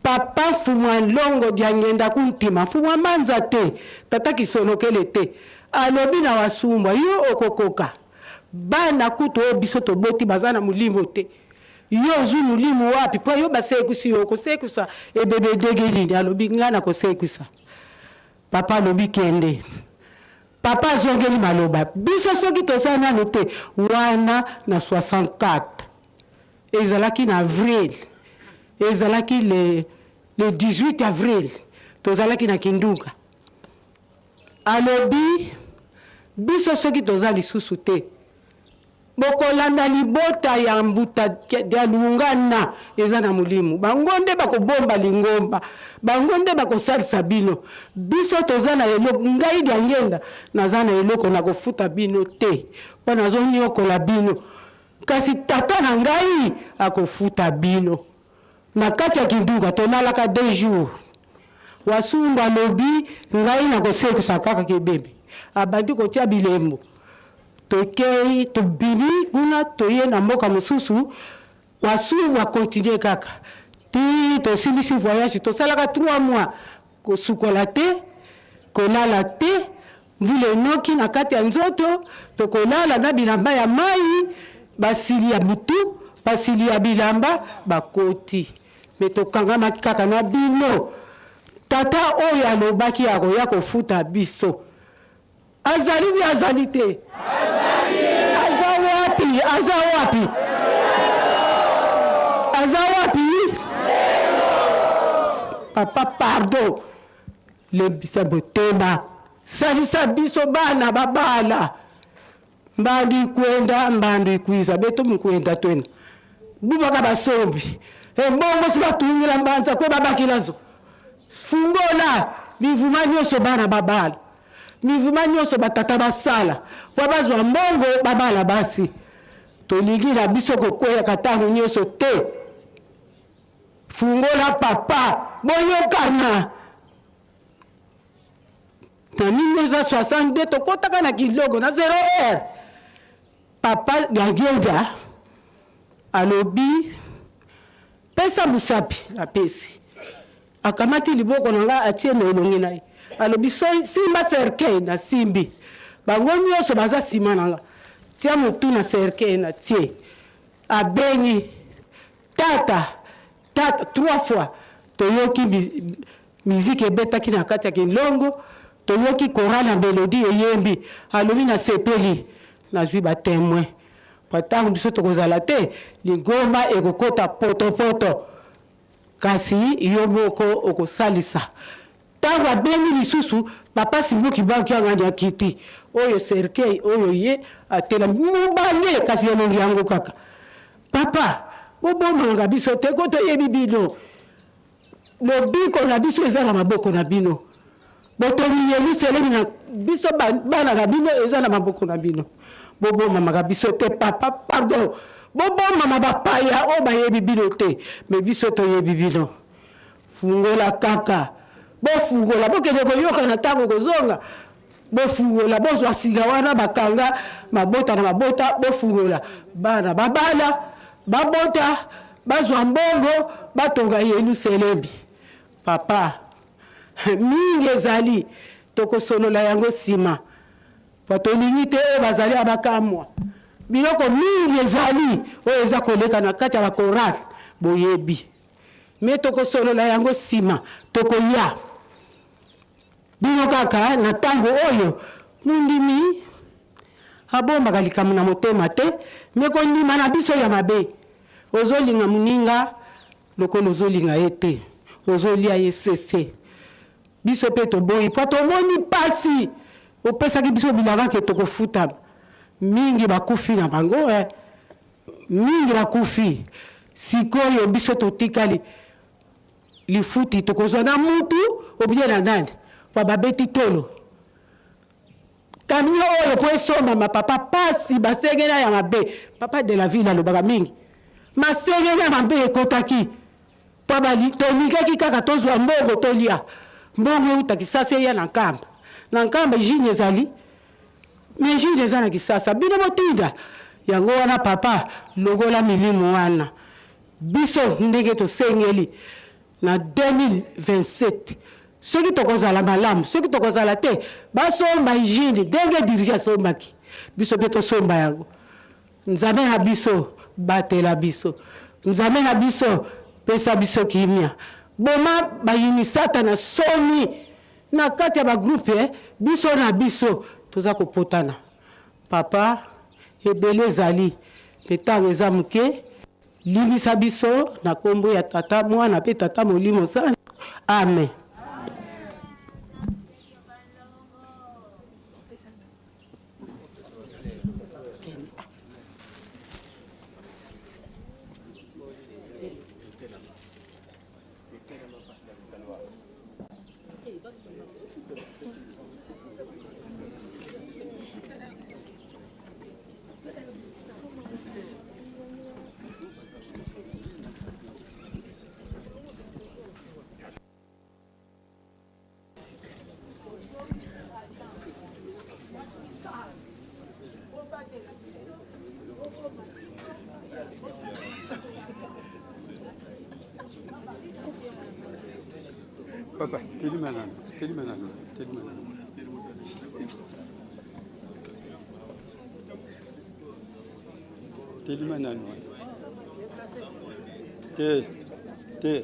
papa Mfumua Nlongo Diangenda Kuntima, Mfumua Manza te, tata Kisolokele te, alobi na Wasumbwa yo okokoka? Bana kutu oyo biso toboti baza na molimo te. Yo ozwi molimo wapi? Mpo yo basekuisi yo, okosekuisa ebebe ndenge nini? Alobi ngai nakosekuisa. Papa alobi kende. Papa azongeli maloba, biso soki toza nanu te wana na 64 ezalaki na avril, ezalaki le, le 18 avril tozalaki na Kindunga. Alobi biso soki toza lisusu te Bokolanda libota ya mbuta Dialungana eza na molimo. Bango nde bakobomba lingomba. Bango nde bakosalisa bino. Biso toza na eloko, ngai Diangenda naza na eloko nakofuta bino te mpo nazoniokola bino. Kasi tata na ngai akofuta bino. Na kati ya Kinduka tolalaka deux jours. Wasungu alobi ngai nakosekisa kaka kebebe. Abandi kotia bilembo. Tokei, tobimi kuna toye na mboka mosusu, Wasungu a continuer kaka ti tosilisi voyage. Tosalaka 3 mois kosukola te, kolala te, mvula enoki na kati ya nzoto, tokolala na bilamba ya mayi, basili ya butu, basili ya bilamba bakoti. Mais tokangamaki kaka na bino. Tata oyo alobaki akoya kofuta biso. Azali ou azali te? Aza wapi? Aza wapi? Aza wapi? Papa pardon, lembisa motema, salisa biso bana babala. Mbandu ikwenda, mbandu ikwiza, beto mukwenda twena. Bubaka basombi. Embongo si batungila mbanza kwe babakilazo. Fungola mivuma nyonso bana babala. Mivuma nyonso batata basala mpo bazwa mbongo babala basi. Tolingi na biso kokweyaka ntango nyonso te. Fungola papa, boyokana. Na 1962 tokotaka na Kilogo na 0 heure. Papa Diangienda alobi pesa mosapi, napesi. Akamati liboko na ngai atie na elongi na ye, alobi simba cercueil, nasimbi. Bango nyonso baza nsima na nga, tia motu na cercueil, natie. Abengi tata tata trois fois toyoki miziki ebetaki na kati ya kinlongo toyoki chorale ya melodie eyembi alobi nasepeli nazwi ba temoin po ntango biso tokozala te lingomba ekokota potopoto kasi yo moko okosalisa Tango abengi lisusu papa Simon Kimbangu Kiangani akiti oyo cercueil oyo ye atelami mobange kasi elongi yango kaka papa bobomanga biso te ko toyebi bino lobiko na biso eza na maboko na bino botongi Yelusalemi na biso bana na bino eza na maboko na bino bobomamaka biso te papa pardon bobomama bapaya oyo bayebi bino te me biso toyebi bino Fungola kaka. Bofungola, bokende koyokana ntango kozonga. Bofungola, bozwa singa wana bakanga mabota na mabota, bofungola. Bana babala, babota, bazwa mbongo, batonga Yelusalemi. Papa, mingi ezali, tokosolola yango nsima. Po tolingi te oyo bazali awa bakamwa. Biloko mingi ezali oyo eza koleka na kati ya ba chorales, boyebi. Mais tokosolola yango sima. Tokoya. Bino kaka na tango oyo mondimi abombaka likambo na motema te, mais kondima na biso ya mabe. Ozolinga moninga lokola ozolinga ye te, ozolia ye sese. Biso pe toboyi po tomoni pasi. Opesaki biso bilaka ke tokofutama. Mingi bakufi na bango eh. Mingi bakufi sikoyo biso totikali lifuti tokozwa na mutu obie na nani po babeti tolo camion oyo po esombama papa pasi basengela ya mabe papa de la ville alobaka mingi masengela mabe ekotaki po tolingaki kaka tozwa mbongo tolia mbongo euta kisasa eya na nkamba na nkamba jini ezali Mais juge eza na kisasa bino botinda yango wana papa longola milimo wana biso ndenge tosengeli na 2027 soki tokozala malamu soki tokozala te basomba hygiene ndenge dirige asombaki biso mpe tosomba yango nzambe na biso batela biso nzambe na biso pesa biso kimia boma bayini satana soni Na kati ya ba groupe biso na biso toza kopotana papa ebele ezali pe tango eza muke limbisa biso na kombo ya tata muana pe tata molimo santu amen. Papa, telema nanu, telema nanu, telema nanu. Telema nanu. Te, te.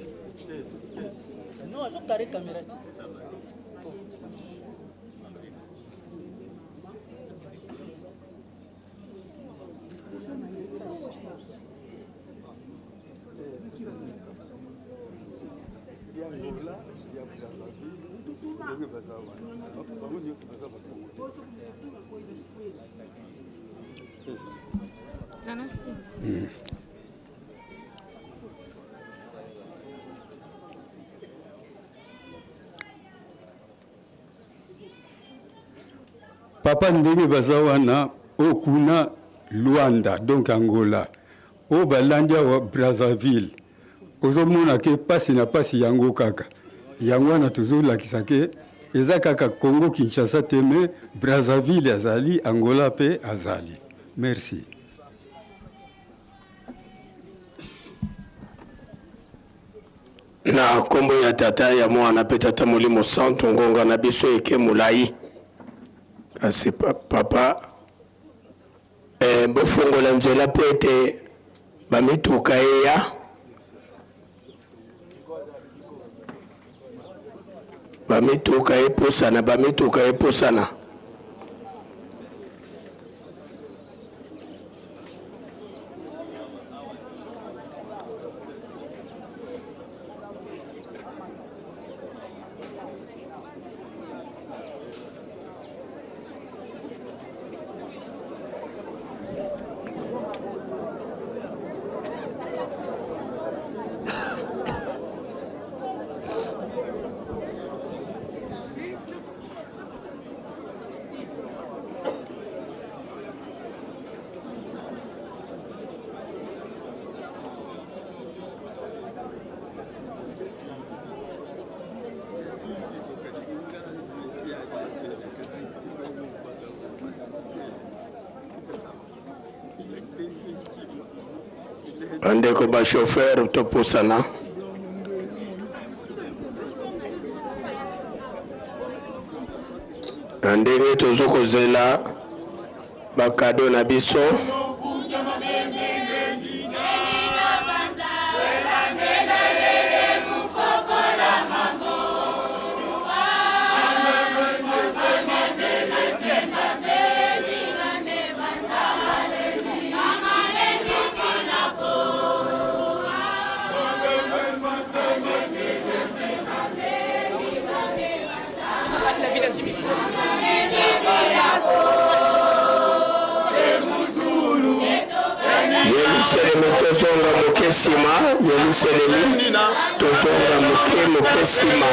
Non, azo carré caméra. Papa ndenge baza wana oyo kuna Luanda donc Angola oyo balandi awa Brazzaville ozomona ke pasi na pasi yango kaka yango wana tozolakisa ke eza kaka Congo Kinshasa te mais Brazzaville azali Angola pe azali merci. Na nkombo ya Tata, ya Mwana mpe Tata Molimo Santu, ngonga na biso eke molai, kasi papa eh, bofongola nzela mpo ete Bamituka eya. Bamituka epusana, bamituka epusana. Bandeko ba chauffeur topusana. Na ndenge tozo kozela ba cadeau na biso. Yelusalemi tozonga moke nsima, Yelusalemi tozonga moke moke nsima.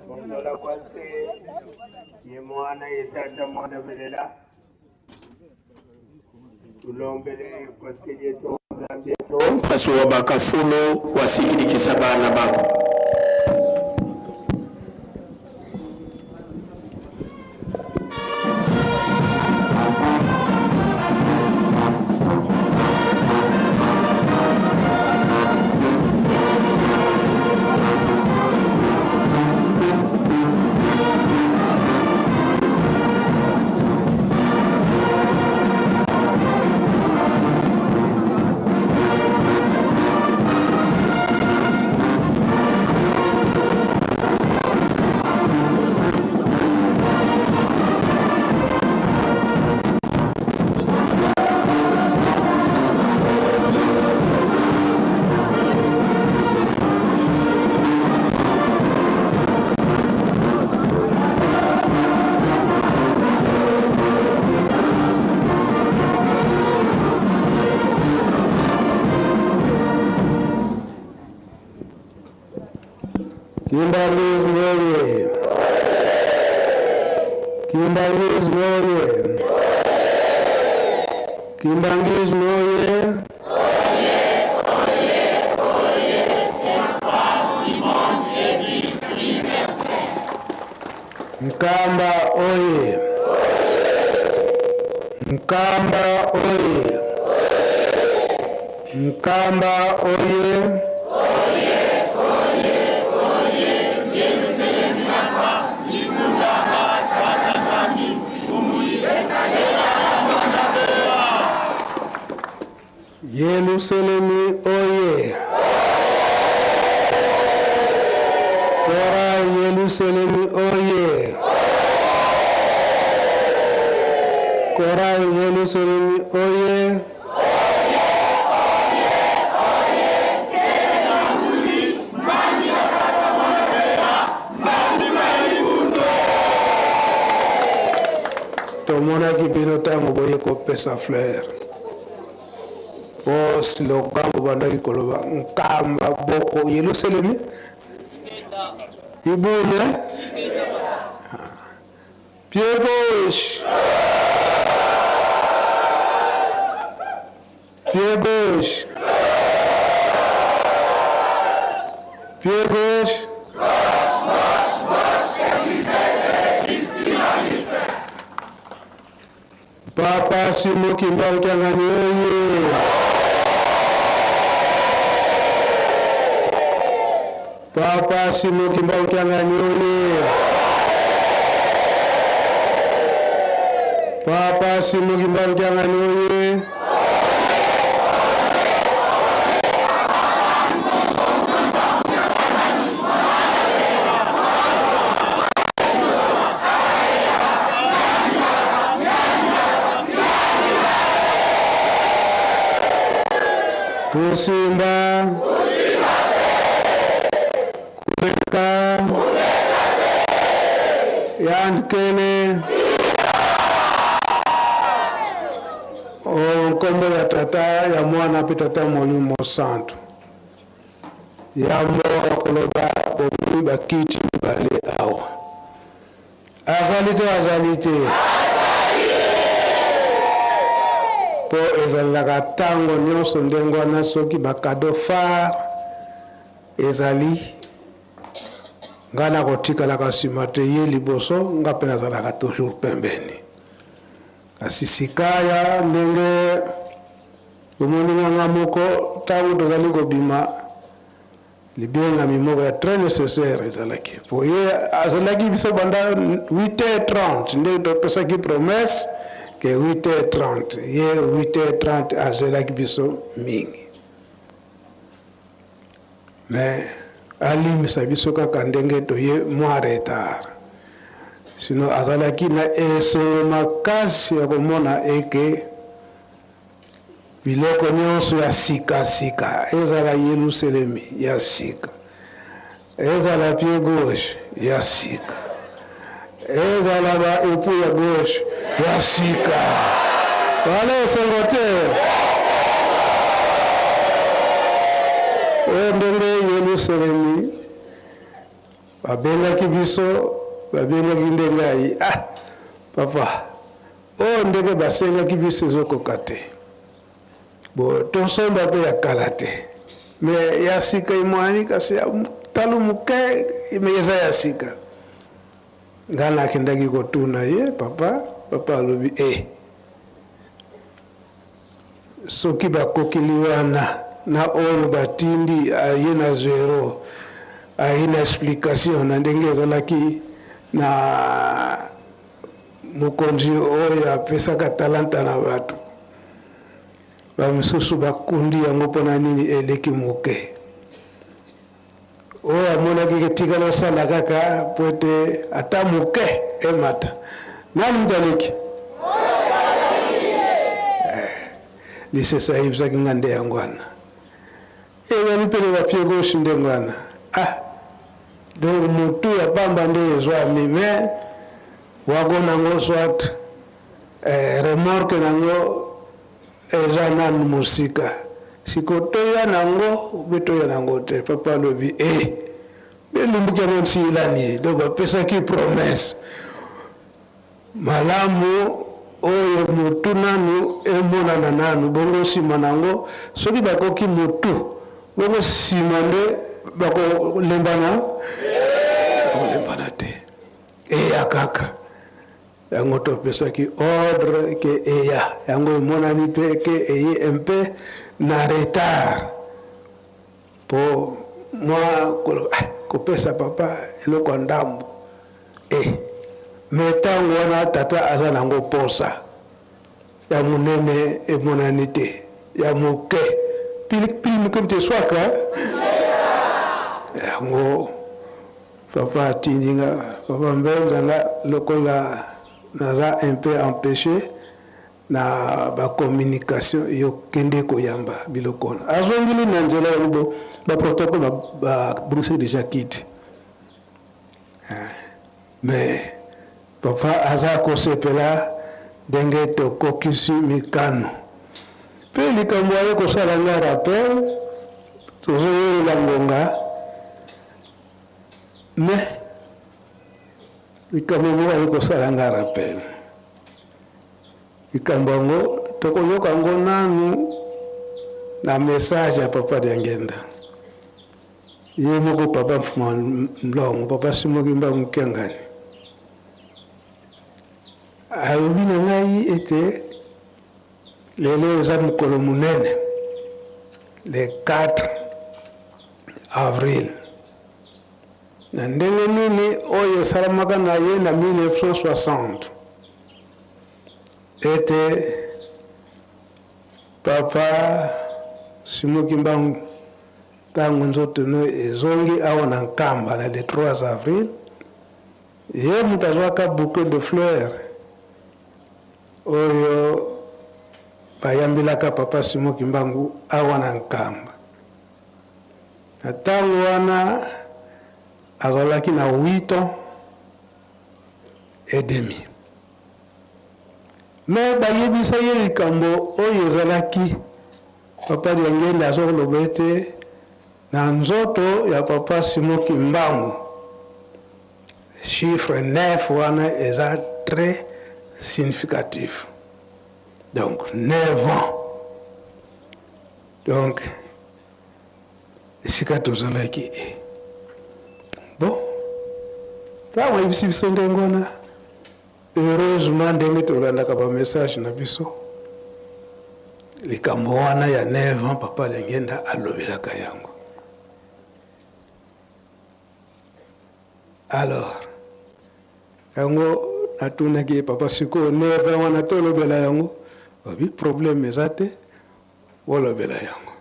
Bondola kwase ye mwana ye tata mwana belela tulombele kwase yetu nzambi yetu mpasuwa bakafulo wasikilikisa bana bako. Kimbanguisme oye! Kimbanguisme oye! Kimbanguisme oye! Nkamba oye! Nkamba oye! Nkamba oye! Yerusalemi oye! Tora Yerusalemi oye! Kora Yerusalemi oye! Tomonaki bino ntango boye kopesa fleur po slogan bobandaki koloba nkamba boko Yelusalemi ibune pied gauche pied gauche pied gauche. Papa Simon Kimbangu Kiangani oye! Papa Simon Kimbangu Kiangani oye! Papa Simon Kimbangu Kiangani oye! Kusimba, kuleka, yandikene nkombo ya tata ya mwana mpe tata molimo mosantu yambo ya koloba bomoni bakiti mibale awa azali te azali te mpo ezalelaka ntango nyonso ndenge wana soki bakado phare ezali ngai nakotikalaka nsima te ye liboso ngai mpe nazalaka toujours pembeni kasi sikaya ndenge bomoni nga nga moko ntango tozali kobima libengami moko ya très nécessaire ezalaki po ye azalaki biso banda 8h30 nde topesaki promesse ke 8h30 ye 8h30 azelaki biso mingi mais alimbisa biso kaka ndenge toye mwa retard sino azalaki na esengo makasi ya komona eke biloko nyonso ya sika-sika ezala Yelusalemi ya sika ezala pied gauche ya sika ezala ba epu ya gauche ya sika wana esengo te oyo ndenge Yelusalemi. Babengaki biso, babengaki nde ngai, ah papa, oyo ndenge basengaki biso ezokoka te. Bo tosomba mpe ya kala te, me ya sika emonani kasi ya talo moke, me eza ya sika. Ngai nakendaki kotuna ye papa, papa alobi e soki bakokeli wana na oyo batindi aye na zero, aye na explication na ndenge ezalaki na mokonzi oyo apesaka talanta na bato bamisusu bakundi yango mpona nini eleki moke. Oyo amonaki ke tikala osala kaka mpo ete ata moke emata. Nani moto aleki? Lisese ayebisaki nga nde yango wana. Ezali mpe na bapie gauche ndenge wana. Ah, donc motu ya pamba nde ezwami, mais wagon nango soit eh, remorque nango eza nanu mosika. Siko toya nango be toya nango te. Papa alobi eh, belumbuki yango nsilani. Donc bapesaki promesse malamu oyo motu nanu emonana nanu, bongo nsima nango soki bakoki motu, bongo nsima nde bakolembana, bakolembana te, eya kaka yango topesaki ordre ke eya yango emonani mpe ke eye mpe na retard po mwa kopesa papa eloko ya ndambo eh me ntango wana tata aza nango posa ya monene emonani te ya moke pilipili moke moto eswaka yango. Papa atindi nga, papa Mbenza nga lokola naza un peu empeche na ba communication yo kende koyamba biloko wana. Azongeli na nzela yango bo ba protocole ba bongisaki dejà kiti. Mais papa aza kosepela ndenge tokokisi mikano. Pe likambo aye kosala nga rappel, tozowelela ngonga. Mais likambo moko aye kosala nga rappel, likambo yango tokoyoka yango nanu na message ya papa Diangenda ye moko, papa Mfuma Mlongo, papa Simon Kimbangu Kiangani, alobi na ngai ete lelo eza mokolo monene le 4 avril. Na ndenge nini oyo esalamaka na ye na 1960 ete papa Simon Kimbangu ntango nzoto no ezongi awa na Nkamba na le 3 avril, ye moto azwaka bouquet de fleurs oyo bayambelaka papa Simon Kimbangu awa na Nkamba. Na ntango wana azalaki na 8 ans et demi. Me bayebisa ye likambo oyo ezalaki papa Diangenda azokoloba ete na nzoto ya papa Simon Kimbangu chiffre 9 wana eza très significatif, donc 9 ans. Donc esika tozalaki e bon, ntango ayebisi biso ndenge wana, heureusement ndenge tolandaka bamessage na biso, likambo wana ya 9 ans papa Diangenda alobelaka yango. Alors yango natunaki ye, papa sikoyo 9 ans wana tolobela yango? Obi problème eza te, bolobela yango.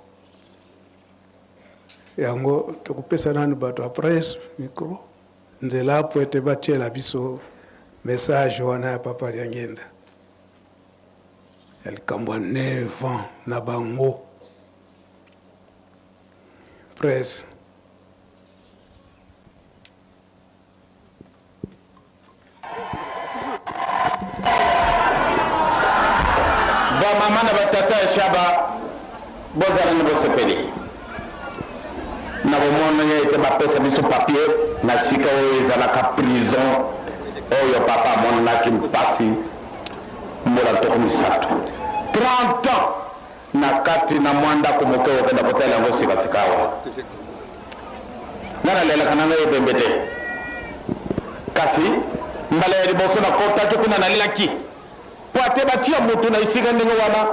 Yango tokopesa nanu bato ya presse micro nzela po ete batiela biso message wana ya papa Diangenda ya likambo ya 9 ans na bango presse. Bamama na batata ya Shaba, bozala na bosepeli na. komona ete bapesa biso papier na sika oyo ezalaka prison oyo papa amonanaki mpasi mbula 30, 30 ans na kati na mwa ndako moke. Okenda kotala yango sikasika awa. Nga nalelaka na ngai ebembe te, kasi mbala ya liboso nakotaki kuna, nalelaki po ate batia motu na esika ndenge wana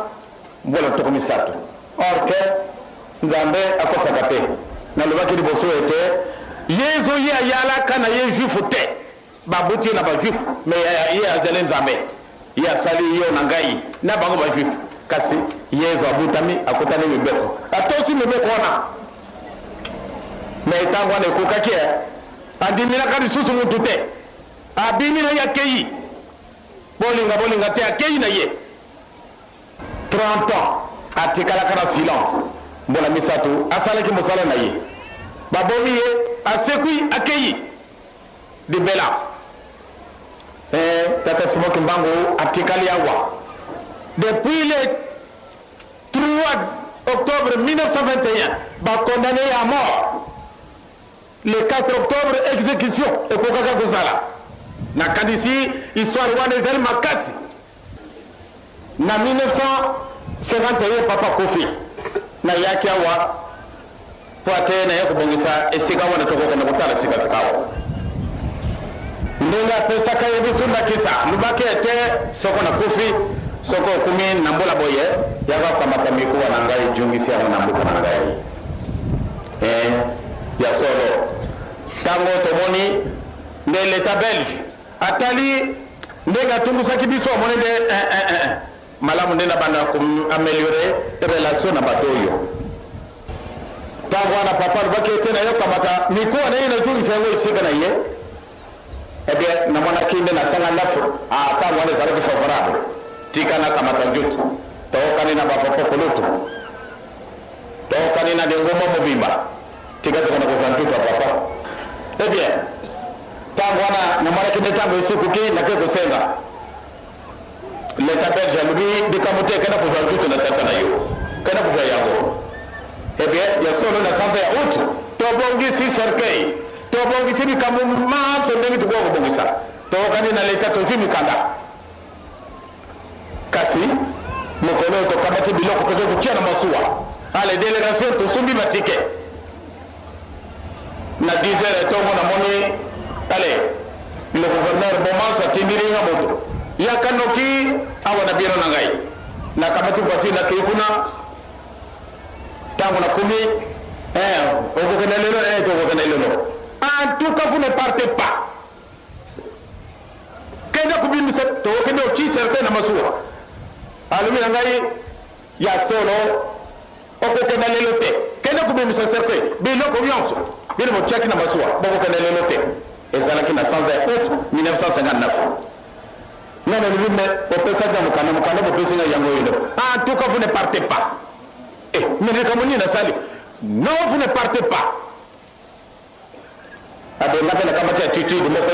mbula 30. Or que Nzambe akosaka te. Nalobaki liboso ete Yezu ye ayalaka na ye juif te, babuti ye na bajuif, mais ye azali Nzambe, ye asali yo na ngai na bango bajuif. Kasi Yezu abutami, akutani mibeko, atosi mibeko wana, mais ntango wana ekokaki, andimilaka lisusu mutu te, abimi na ye, akei. Bolinga bolinga te, akei na ye. 30 ans atikalaka na silence. Mbula 3 asalaki mosala na ye, babomi ye, asekwi, akei libela. Tata Simon Kimbangu atikali awa depuis le 3 octobre 1921. Bakondamné ye à mort le 4 octobre, exécution ekokaka kozala. Nakanisi histoire wana ezali makasi. Na 1951 papa kufi, nayaki awa po ate naye kobongisa esika wana. Tokokende kotala sikasika awa ndenge apesaka ye biso ndakisa. Lobaki ete soko nakufi, soko okumi na mbula boye, yaka kokamata mikuwa na ngai, jungisi yango na mboka na ngai. Ya solo, ntango tomoni nde l'État belge atali ndenge atungusaki biso, amoni nde malamu nde na banda koaméliorer relation na bato oyo. Ntango wana papa alobaki ete nayokamata mikuwa na ye, nazongisa yango esika na ye. Eh bien, namonaki nde nasanga ndako. Ntango wana ezalaki favorable, tika nakamata njutu. Tookani na bapapa kolutu, tookani na lingomba mobimba, tika tokona kozwa njutu ya papa. Eh bien, ntango wana namonaki nde ntango esikuki, nake kosenga. L'État belge alobi: likambo te, kenda kozwa njutu na tata na yo, kenda kozwa yango. Eh bien, ya solo, na sanza ya août tobongisi cercueil, tobongisi likambo manso ndenge tokoka kobongisa, tokokani na leta, tozwi mikanda. Kasi mokolo oyo tokamati biloko, toke kotia na masuwa, ale délégation, tosombi batike na 10 heures etongo. Namoni ale le gouverneur Bomans atindili nga moto: yaka noki awa na biro na ngai. Nakamati voiture, nakei kuna. Ntango nakomi: okokende lelo? Tokokende lelo. En tout cas, vous ne partez pas, kende kobimisa, tokokende oti cercueil na masuwa. Alobi na ngai: ya solo, okokenda lelo te, kende kobimisa cercueil, biloko nyonso bino botiaki na masuwa, bokokenda lelo te. Ezalaki na sanza ya août 1959. Nga nalobi: mais opesaki na mokanda, mokanda bopesi ngai yango oyo. En tout cas, vous ne partez pas. Mais likambo nini nasali? Non, vous ne partez pas. Abenga mpe nakamati attitude moko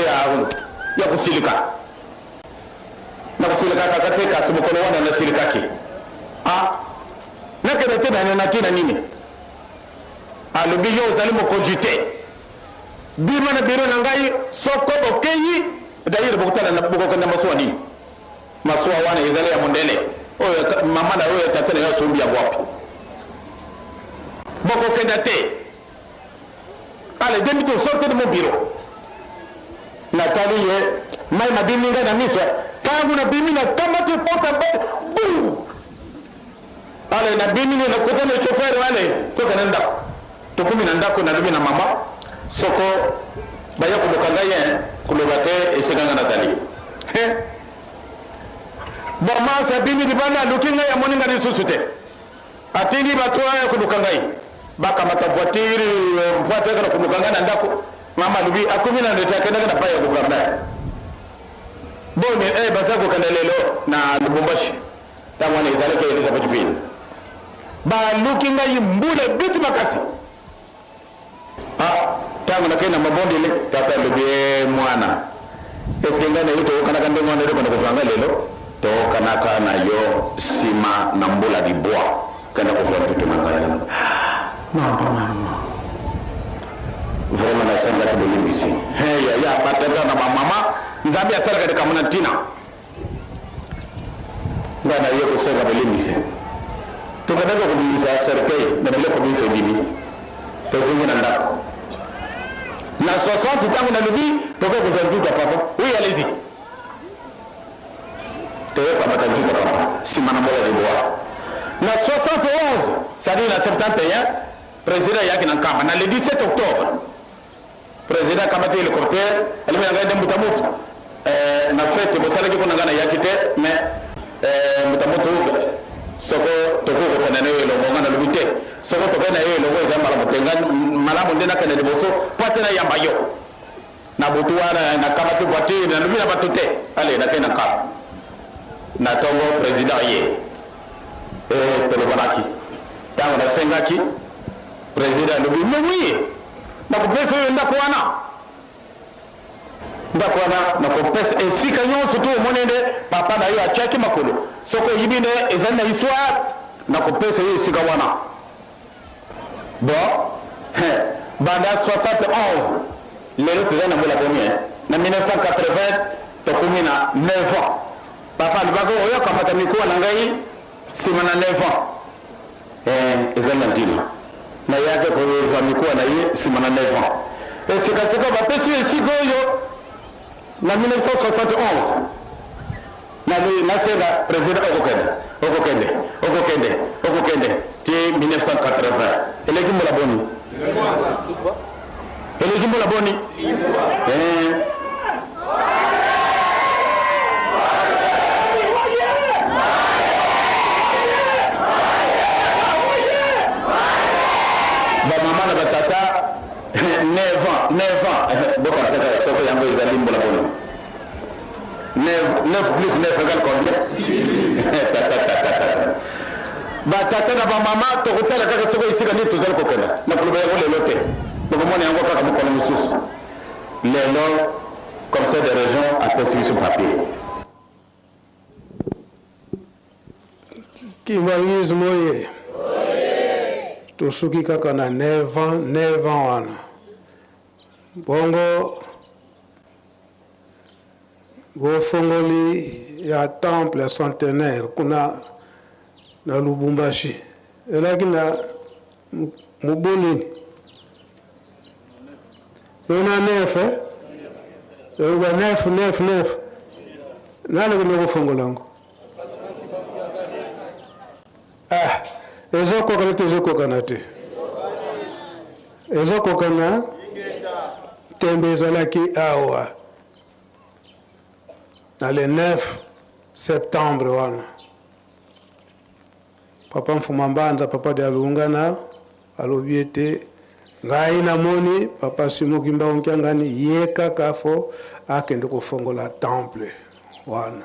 ya kosilika. Na kosilika kaka te, kasi mokolo wana nasilikaki. Ah, nakende te na ntina nini? Alobi: yo ozali mokonzi te, bima na biro na ngai. Soko bokei, d'ailleurs bokotala bokokenda masuwa nini? Masuwa wana ezali ya mondele oyo mama na oyo tata na yo asombi yango wapi? Bokokenda te. Allez, demi-tour, sortez de mon bureau. Natali ye, mai mabimi ngai na miso. Ntango nabimi, nakamati porte bu. Ale nabimi ni nakutana chauffeur, ale tokende ndako. Tokomi na ndako, nalobi na mama: soko baya koluka ngai ye, koloba te esika ngai nazali. Bomasi abimi libanda, aluki ngai, amoni ngai lisusu te. Atindi bato aya koluka ngai, bakamata voiture voiture na koluka ngai na ndako. Mama alobi: akomi na ndeti, akendaki na pai ya gouverneur boni? Baza kokende lelo na Lubumbashi. Ntango wana ezalaki Elizabethville. Baluki ngai, mbula ebeti makasi. Ah, ntango nakei na mabondeli, tata alobi: mwana, eske ngai na yo toyokanaka ndenge wana eloko na kozwa ngai lelo? Toyokanaka na yo nsima na mbula 9, kenda kozwa ntutu na ngai. Non, non, non. Vraiment nasengaki bolimbisi. He yaya, batata na bamama, Nzambe asalaka likambo na ntina. Ngai naye kosenga bolimbisi. Tokendaki kobimisa cercueil na biloko binso ebimi. Tozongi na ndako. Na 60 ntango nalobi tokoki kozwa ntuta papa. Oui, allez-y. Toyokamata ntuta papa nsima na mbola libwa. Na 71, c'est-à-dire na 71, President ayaki na Nkamba na le 17 octobre. President akamati helicoptère alobi na ngai nde mbuta mutu eh, na fete bosalaki mpo na ngai nayaki te mais eh, mbuta mutu soko tokoki kokende na yo elongo. Ngai nalobi te, soko tokende na yo elongo eza malamu te, ngai malamu nde nakende liboso mpo ate nayamba yo na butu wana. Nakamati voiture, nalobi na bato te, ale nakei na Nkamba na tongo. President ye eh, tolobanaki ntango nasengaki. President alobi, mais oui, nakopesa yo ndako wana, ndako wana nakopesa esika nyonso tu omoni nde papa na yo atiaki makolo. Soki oyibi nde ezali na histoire, nakopesa yo esika wana. Bon, banda 71 lelo toza na mbula boni? Na 1980 tokomi na 9 ans. Papa alobaki oyo akamata mikuwa na ngai nsima na 9 ans. Eh, ezali na ntina nayaki kozwa mikuwa na ye nsima na 9 ans. Esikasika bapesi yo esika oyo na 1971, nasenga president, okokende, okokende, okokende, okokende ti 1980. Eleki mbula boni? Eleki mbula boni? Eh. Bamama na batata, 9 ans, 9 ans, bokanisa kaka soko yango ezali mbula boni? 9 plus 9 égale combien? Tata, tata, tata, batata na bamama, tokotala kaka soko esika nini tozali kokenda. Nakoloba yango lelo te, tokomona yango kaka mokolo mosusu. Lelo commissaire de région apesi biso papier. Kimbanguisme oye! Tosuki kaka na 9 ans, 9 ans wana. Bongo bofongoli ya temple ya centenaire kuna na Lubumbashi elaki na mobu nini? Nona 9, eh? Ba 9 9 9. Nani akende kofongola yango? Ah, ezokokana te, ezokokana te, ezokokana. Tembe ezalaki awa na le 9 septembre wana. Papa Mfuma Mbanza, papa de Alungana, alobi ete ngai namoni papa Simon Kimbangu Kiangani ye kaka fo akende kofongola temple wana.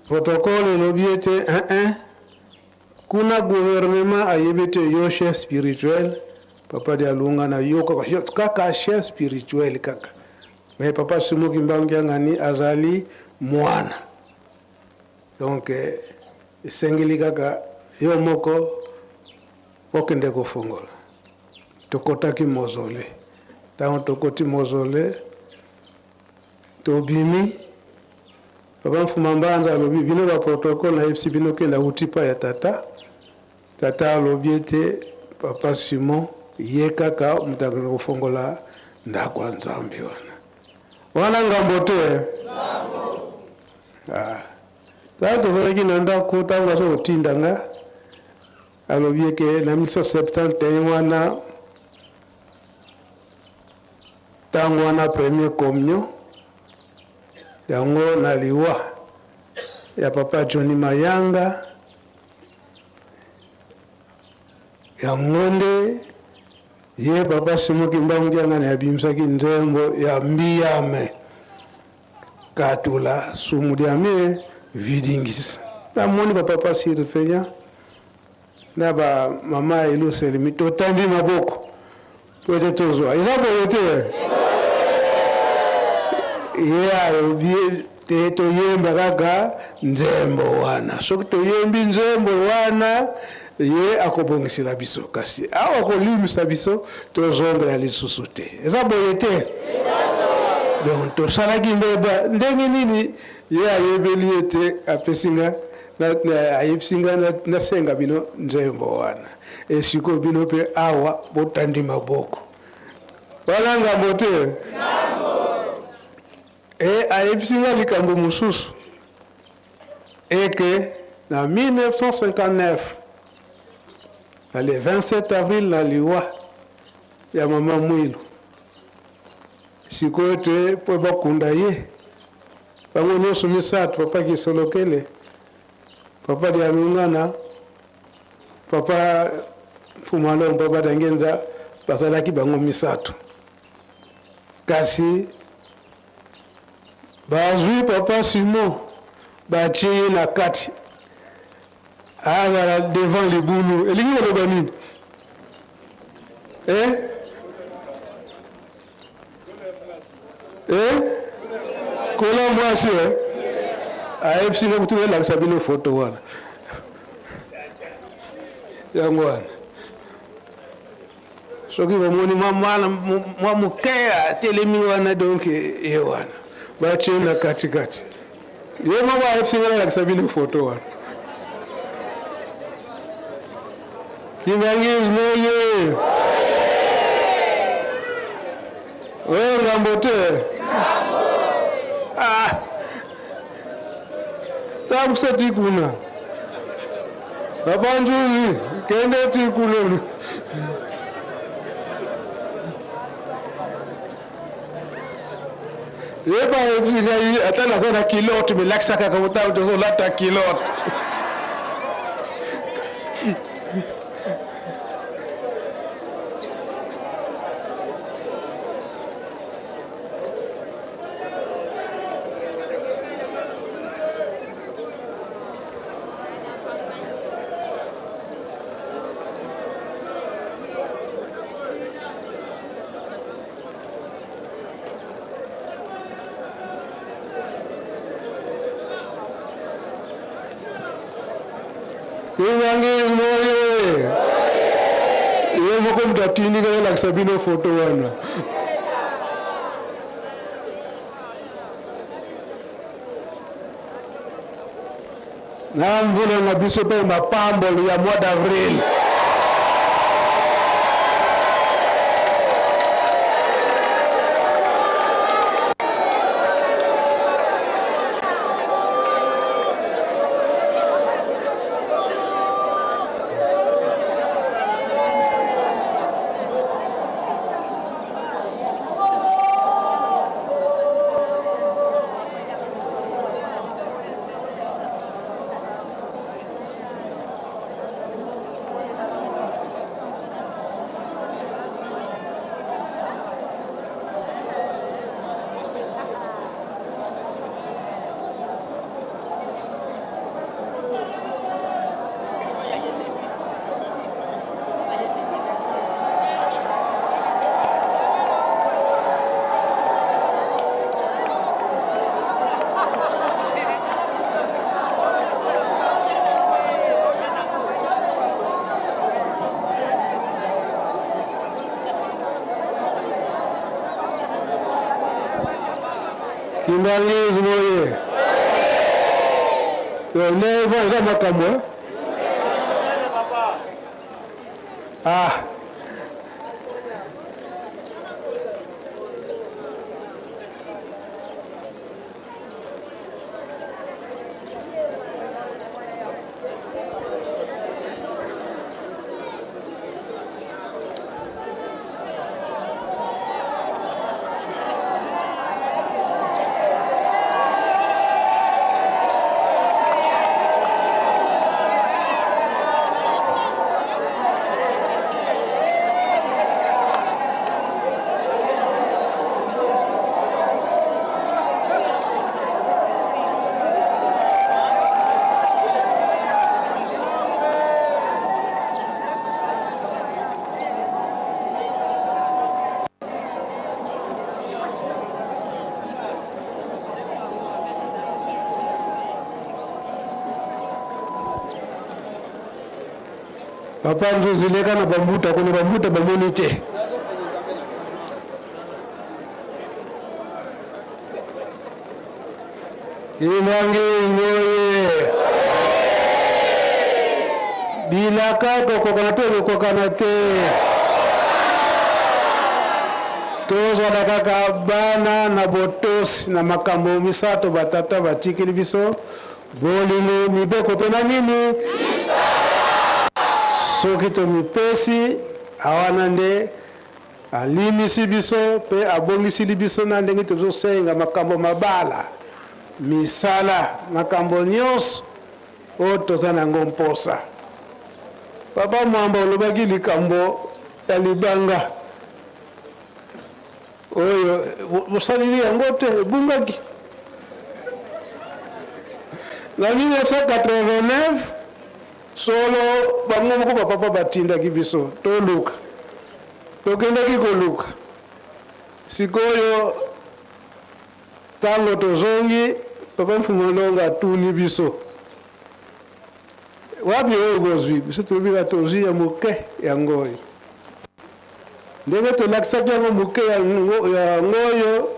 Protocole elobi ete eh, kuna gouvernement ayebi ete yo chef spirituel papa de Alungana, yo kaka, kaka chef spirituel kaka, mais papa Simon Kimbangu Kiangani azali mwana, donc esengeli kaka yo moko okende kofongola. Tokotaki mausolée. Ntango tokoti mausolée, tobimi, papa Mfuma Mbanza alobi, bino ba protocole, nayebisi bino kenda uti pa ya tata. Tata alobi ete papa Simon ye kaka moto akende kofongola ndako ya Nzambe wana. Wana ngambo te. Ah. Ntango tozalaki na ndako, ntango aza kotinda nga, alobi eke na 1971 wana, ntango wana premier communion yango na liwa ya papa Johnny Mayanga, yango nde ye papa Simon Kimbangu Kiangani abimisaki nzembo ya Mbiyame Katula sumu diame vidingisa. Namoni ba papa surveillant na ba mama Eluselemi, totandi maboko po ete tozwa. Eza boye te? Ye alobi te toyemba kaka nzembo wana. Soki toyembi nzembo wana, Ye akobongisela biso, kasi awa akolimbisa biso, tozongela lisusu te. Eza boye te? Donc tosalaki mbeba ndenge nini? Ye ayebeli ete apesi nga, ayebisi nga nasenga bino nzembo wana. E sikoyo bino mpe awa botandi maboko. Wana ngambo te? E ayebisi nga likambo mosusu eke na 1959 na le 27 avril na liwa ya mama Mwilu, sikoyo te mpo bakunda ye bango nyonso misato, papa Kisolokele, papa Dialungana, papa Mfumalongo, papa Dangenda, bazalaki bango misato. Kasi bazwi papa Simon batie ye na kati, azala devant libulu. Elingi koloba nini? Eh? Eh? Kola mwasi eh? Ayebisi nga kutu elakisa bino foto wana yango wana. Soki bomoni mwa mwana mwa moke atelemi wana, donc ye wana batie na katikati. Ye moko ayebisi nga nalakisa bino foto wana. Kimbanguisme oye! Oye ngambo te! Ah! Tambusa ti kuna. Papa Njuzi, kende ti kuna. Ye bayebisi ngai ata naza na kilote, me lakisa kaka ntango tozolata kilote. Kimbanguisme oye! Ye moko moto atindi ngai nalakisa bino foto wana. Na mvula na biso mpe mapamboli ya mois d'avril. Kimbanguisme oye! Neva eza makambo eh? Ah. Papa Nzuzi leka na bambuta kuna bambuta bamoni te. Kimbangu oye! Bilaka ekokokana to ekokokana te? Tozala kaka bana na botosi na makambo misato batata batikeli biso, bolingo, mibeko mpe na nini? Soki tomipesi awana nde Alimisi biso mpe abongisili biso na ndenge tozosenga makambo mabala, misala, makambo nyonso oyo toza na yango mposa. Papa Mwamba olobaki likambo ya libanga oyo bosalili yango te, ebungaki na 1989. Solo bango moko bapapa batindaki biso toluka. Tokendaki koluka. Sikoyo tango tozongi, papa Mfumu Alonga atuni biso, wapi oyo bozwi? Biso tolobi kaka tozwi ya moke yango oyo. Ndenge tolakisaki yango moke yango oyo,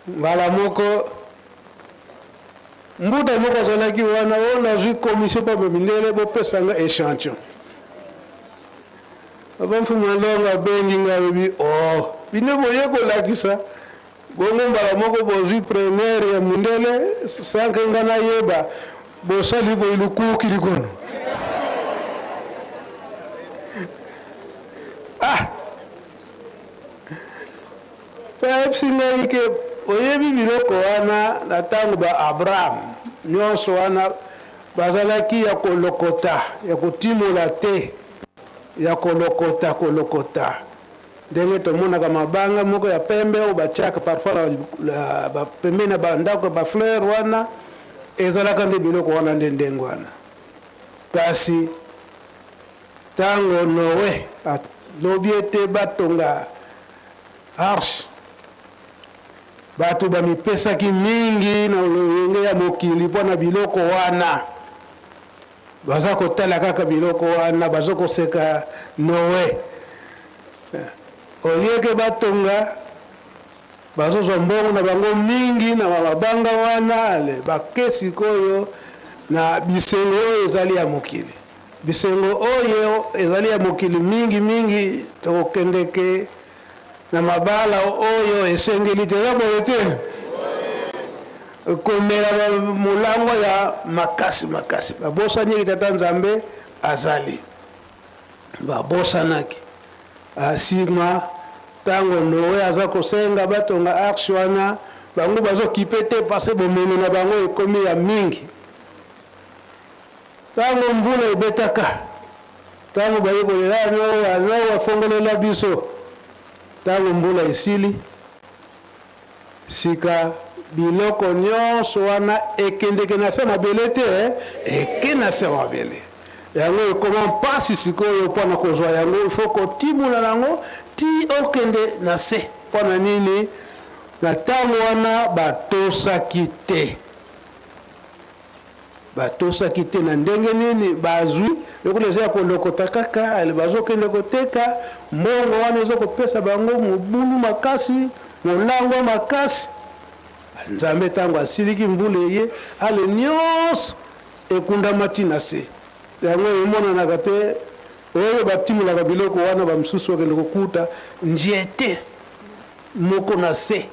mbala moko Mbuta moko azalaki wana, oyo nazwi commission pa mindele, bopesa nga echantillon. Papa Mfumu Alonga abengi nga, alobi, oh, bino boye kolakisa bongo mbala moko bozwi première ya mundele sans que nga nayeba, bosali boye lukuki likono. Ah! Mpe ayebisi ngai ke, Oyebi biloko wana na ntango ba Abraham nyonso wana bazalaki ya kolokota, ya kotimola te, ya kolokota, kolokota. Ndenge tomonaka mabanga moko ya pembe oyo batiaka parfois na, na, pembeni ya bandako ya ba-fleur wana, ezalaka nde biloko wana nde ndenge wana. Kasi ntango Noe alobi ete batonga Arche, bato bamipesaki mingi na loyenge ya mokili mpo na biloko wana. Baza kotala kaka biloko wana, baza koseka Noe. Au lieu que batonga, bazozwa mbongo na bango mingi na mabanga wana, ale bake sikoyo na bisengo oyo ezali ya mokili. Bisengo oyo ezali ya mokili mingi mingi, tokokendeke na mabala oyo esengeli te. Eza boye te? Komela molango ya makasi makasi, babosani ete Tata Nzambe azali. Babosanaki. Asima ntango Noe aza kosenga batonga arche wana, bango bazokipe te parce bomengo na bango ekomi ya mingi. Ntango mvula ebetaka, ntango baye kolela, Noa, Noa, fongolela biso. Ntango mvula esili, sika biloko nyonso wana ekendeke na se mabele te, eh? Eke na se mabele. Yango ekoma mpasi sikoyo mpo na kozwa yango, il faut kotimola yango ti okende na se. Mpo na nini? Na ntango wana batosaki te. Batosaki te na ndenge nini? Bazwi lokola eza ya kolokota kaka, ale bazokende koteka, mbongo wana eza kopesa bango mobulu makasi, molangwa makasi. Nzambe ntango asiliki mvula eye, ale nyonso ekundama ti na se. Yango emonanaka te oyo batimolaka biloko wana, bamosusu bakende kokuta nzete moko na se.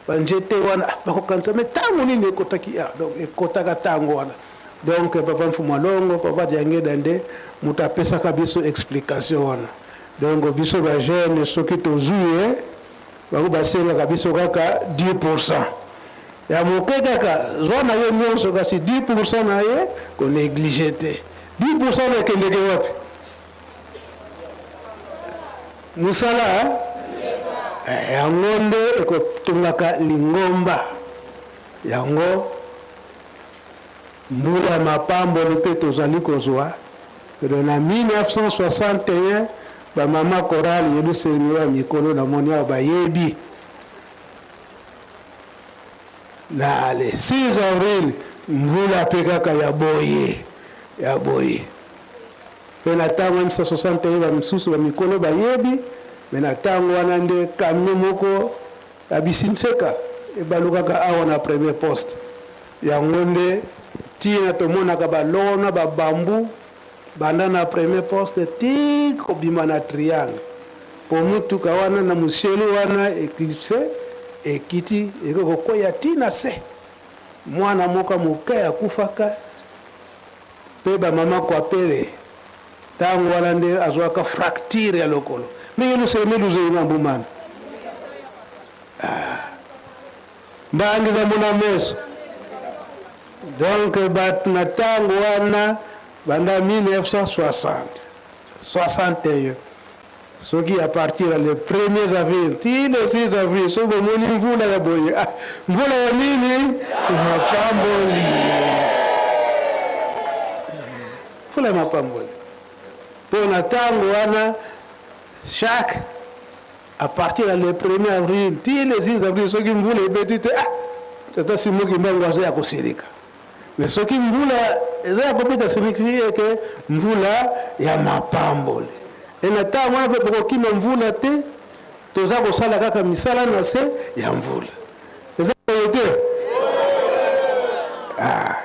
Ba nzete wana bakokanisa me tango nini ekotaki ah, donc ekotaka tango wana. Donc papa Mfumu Alongo, papa Diangeda nde moto apesaka biso explication wana. Donc biso ba jeune soki tozui ye, bango basengaka biso kaka 10% ya moke kaka, zwa na yo nyonso kasi 10% na ye ko negliger te. 10% na ekendeke wapi? Mosala eh, yango nde ekotongaka lingomba yango. Mbula ya mapamboli mpe tozali kozwa na 1961, bamama chorale Yelusalemi ya mikolo namoni awa bayebi na le 6 avril, mvula mpe kaka ya boye ya boye. Mpe na ntango ya 1961 bamisusu bamikolo bayebi, me na ntango wana nde camion moko ya bisinseka ebalukaka awa na premier poste. Yango nde ntina tomonaka balona babambu banda na premier poste ti kobima na triangle, mpo motuka wana na moselu wana eclipse ekiti ekoki kokweya ti na se. Mwana moko moke akufaka mpe ba mama kwapele ntango wana nde azwaka fracture ya lokolo ndenge luselemi luzeli mambumana ah. mbangiza mona meso donc bato na ntango wana banda 1960 61 soki à partir ya le 1er avril ti le 6 avril soki bomoni mvula ya boye ah, mvula ya nini mapamboli mvula ya mapamboli mpo na ntango wana chaque à partir ya le 1er avril ti le 6 avril soki mvula ebeti te ah, tata Simon Kimbangu aza ya kosilika. Mais soki mvula eza ya kobeta signifie eke mvula ya mapamboli. E na ntango wana mpe bokokima mvula te, toza kosala kaka misala na se ya mvula. Eza boye te? Ah,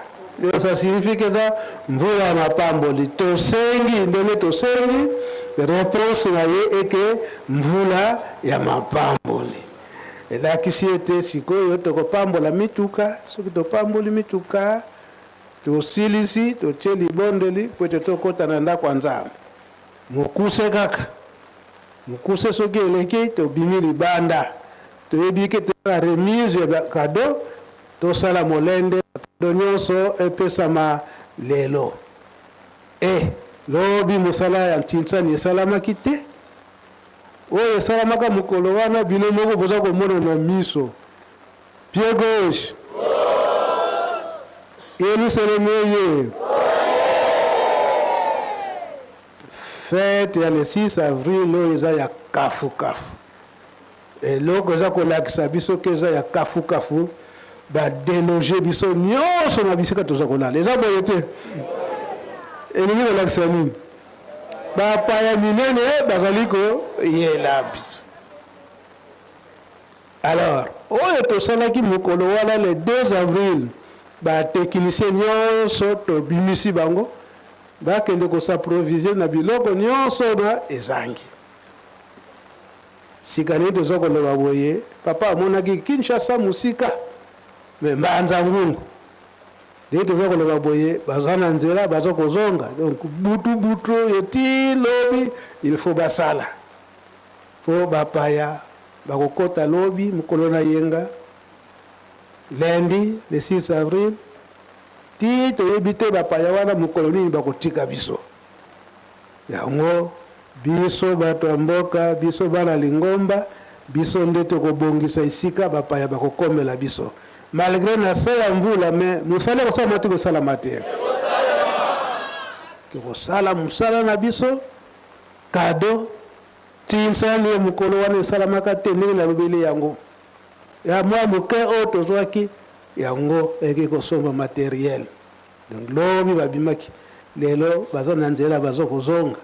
ça signifie que eza mvula ya mapamboli. Tosengi ndenge tosengi, réponse na ye eke mvula ya mapamboli. Elakisi ete sikoyo tokopambola mituka. Soki topamboli mituka, tosilisi, totie libondeli mpo ete tokota na ndako ya Nzambe. Mokuse kaka mokuse, soki eleki, tobimi libanda. Toyebi ke tosala remise ya bakado, tosala molende bakado nyonso epesama lelo. E lobi mosala ya ntinsani esalamaki te. Oyo esalamaka mokolo wana bino moko boza komona na miso. Pied gauche. Yelusalemi oye. Fete ya le 6 avril oyo eza ya kafu kafu. Eloko eza kolakisa biso ke eza ya kafu kafu, ba deloger biso nyonso na bisika toza kolala. Eza boye te? Elingi kolakisa nini? Bapaya minene bazali koyela biso. Alors, oyo tosalaki mokolo wana le 2 avril, ba techniciens nyonso tobimisi bango bakende ko s'approvisionner na biloko nyonso na ezangi. Sika nini toza koloba boye, papa amonaki Kinshasa mosika, mais Mbanza Ngungu ndenge toza koloba boye, baza na nzela baza kozonga, donc butu butu oyo ti lobi il faut basala po bapaya bakokota lobi mokolo na yenga lundi le 6 avril ti toyebi te bapaya wana mokolo nini bakotika biso. Yango biso bato ya mboka, biso bana lingomba, biso nde tokobongisa esika bapaya bakokomela biso. Malgre na se ya mvula, mais mosala ekosalama te kosalama te. Tokosala mosala na biso, cadeau tinsani ya mokolo wana esalamaka te ndenge nalobeli yango. Ya mwa moke oyo tozwaki yango eyaki kosomba materiel. Donc lobi babimaki, lelo baza na nzela bazo kozonga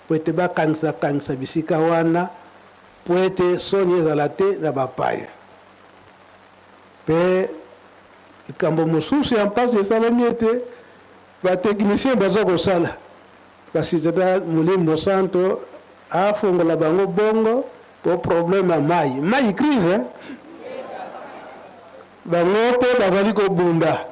po ete bakangisa kangisa bisika wana po ete soni ezala te na bapaya. Pe likambo mosusu ya mpasi esalemi ete ba techniciens bazo kosala, kasi tata Molimo Mosanto afongola bango bongo po problème ya mayi, mayi crise hein? Bango pe bazali kobunda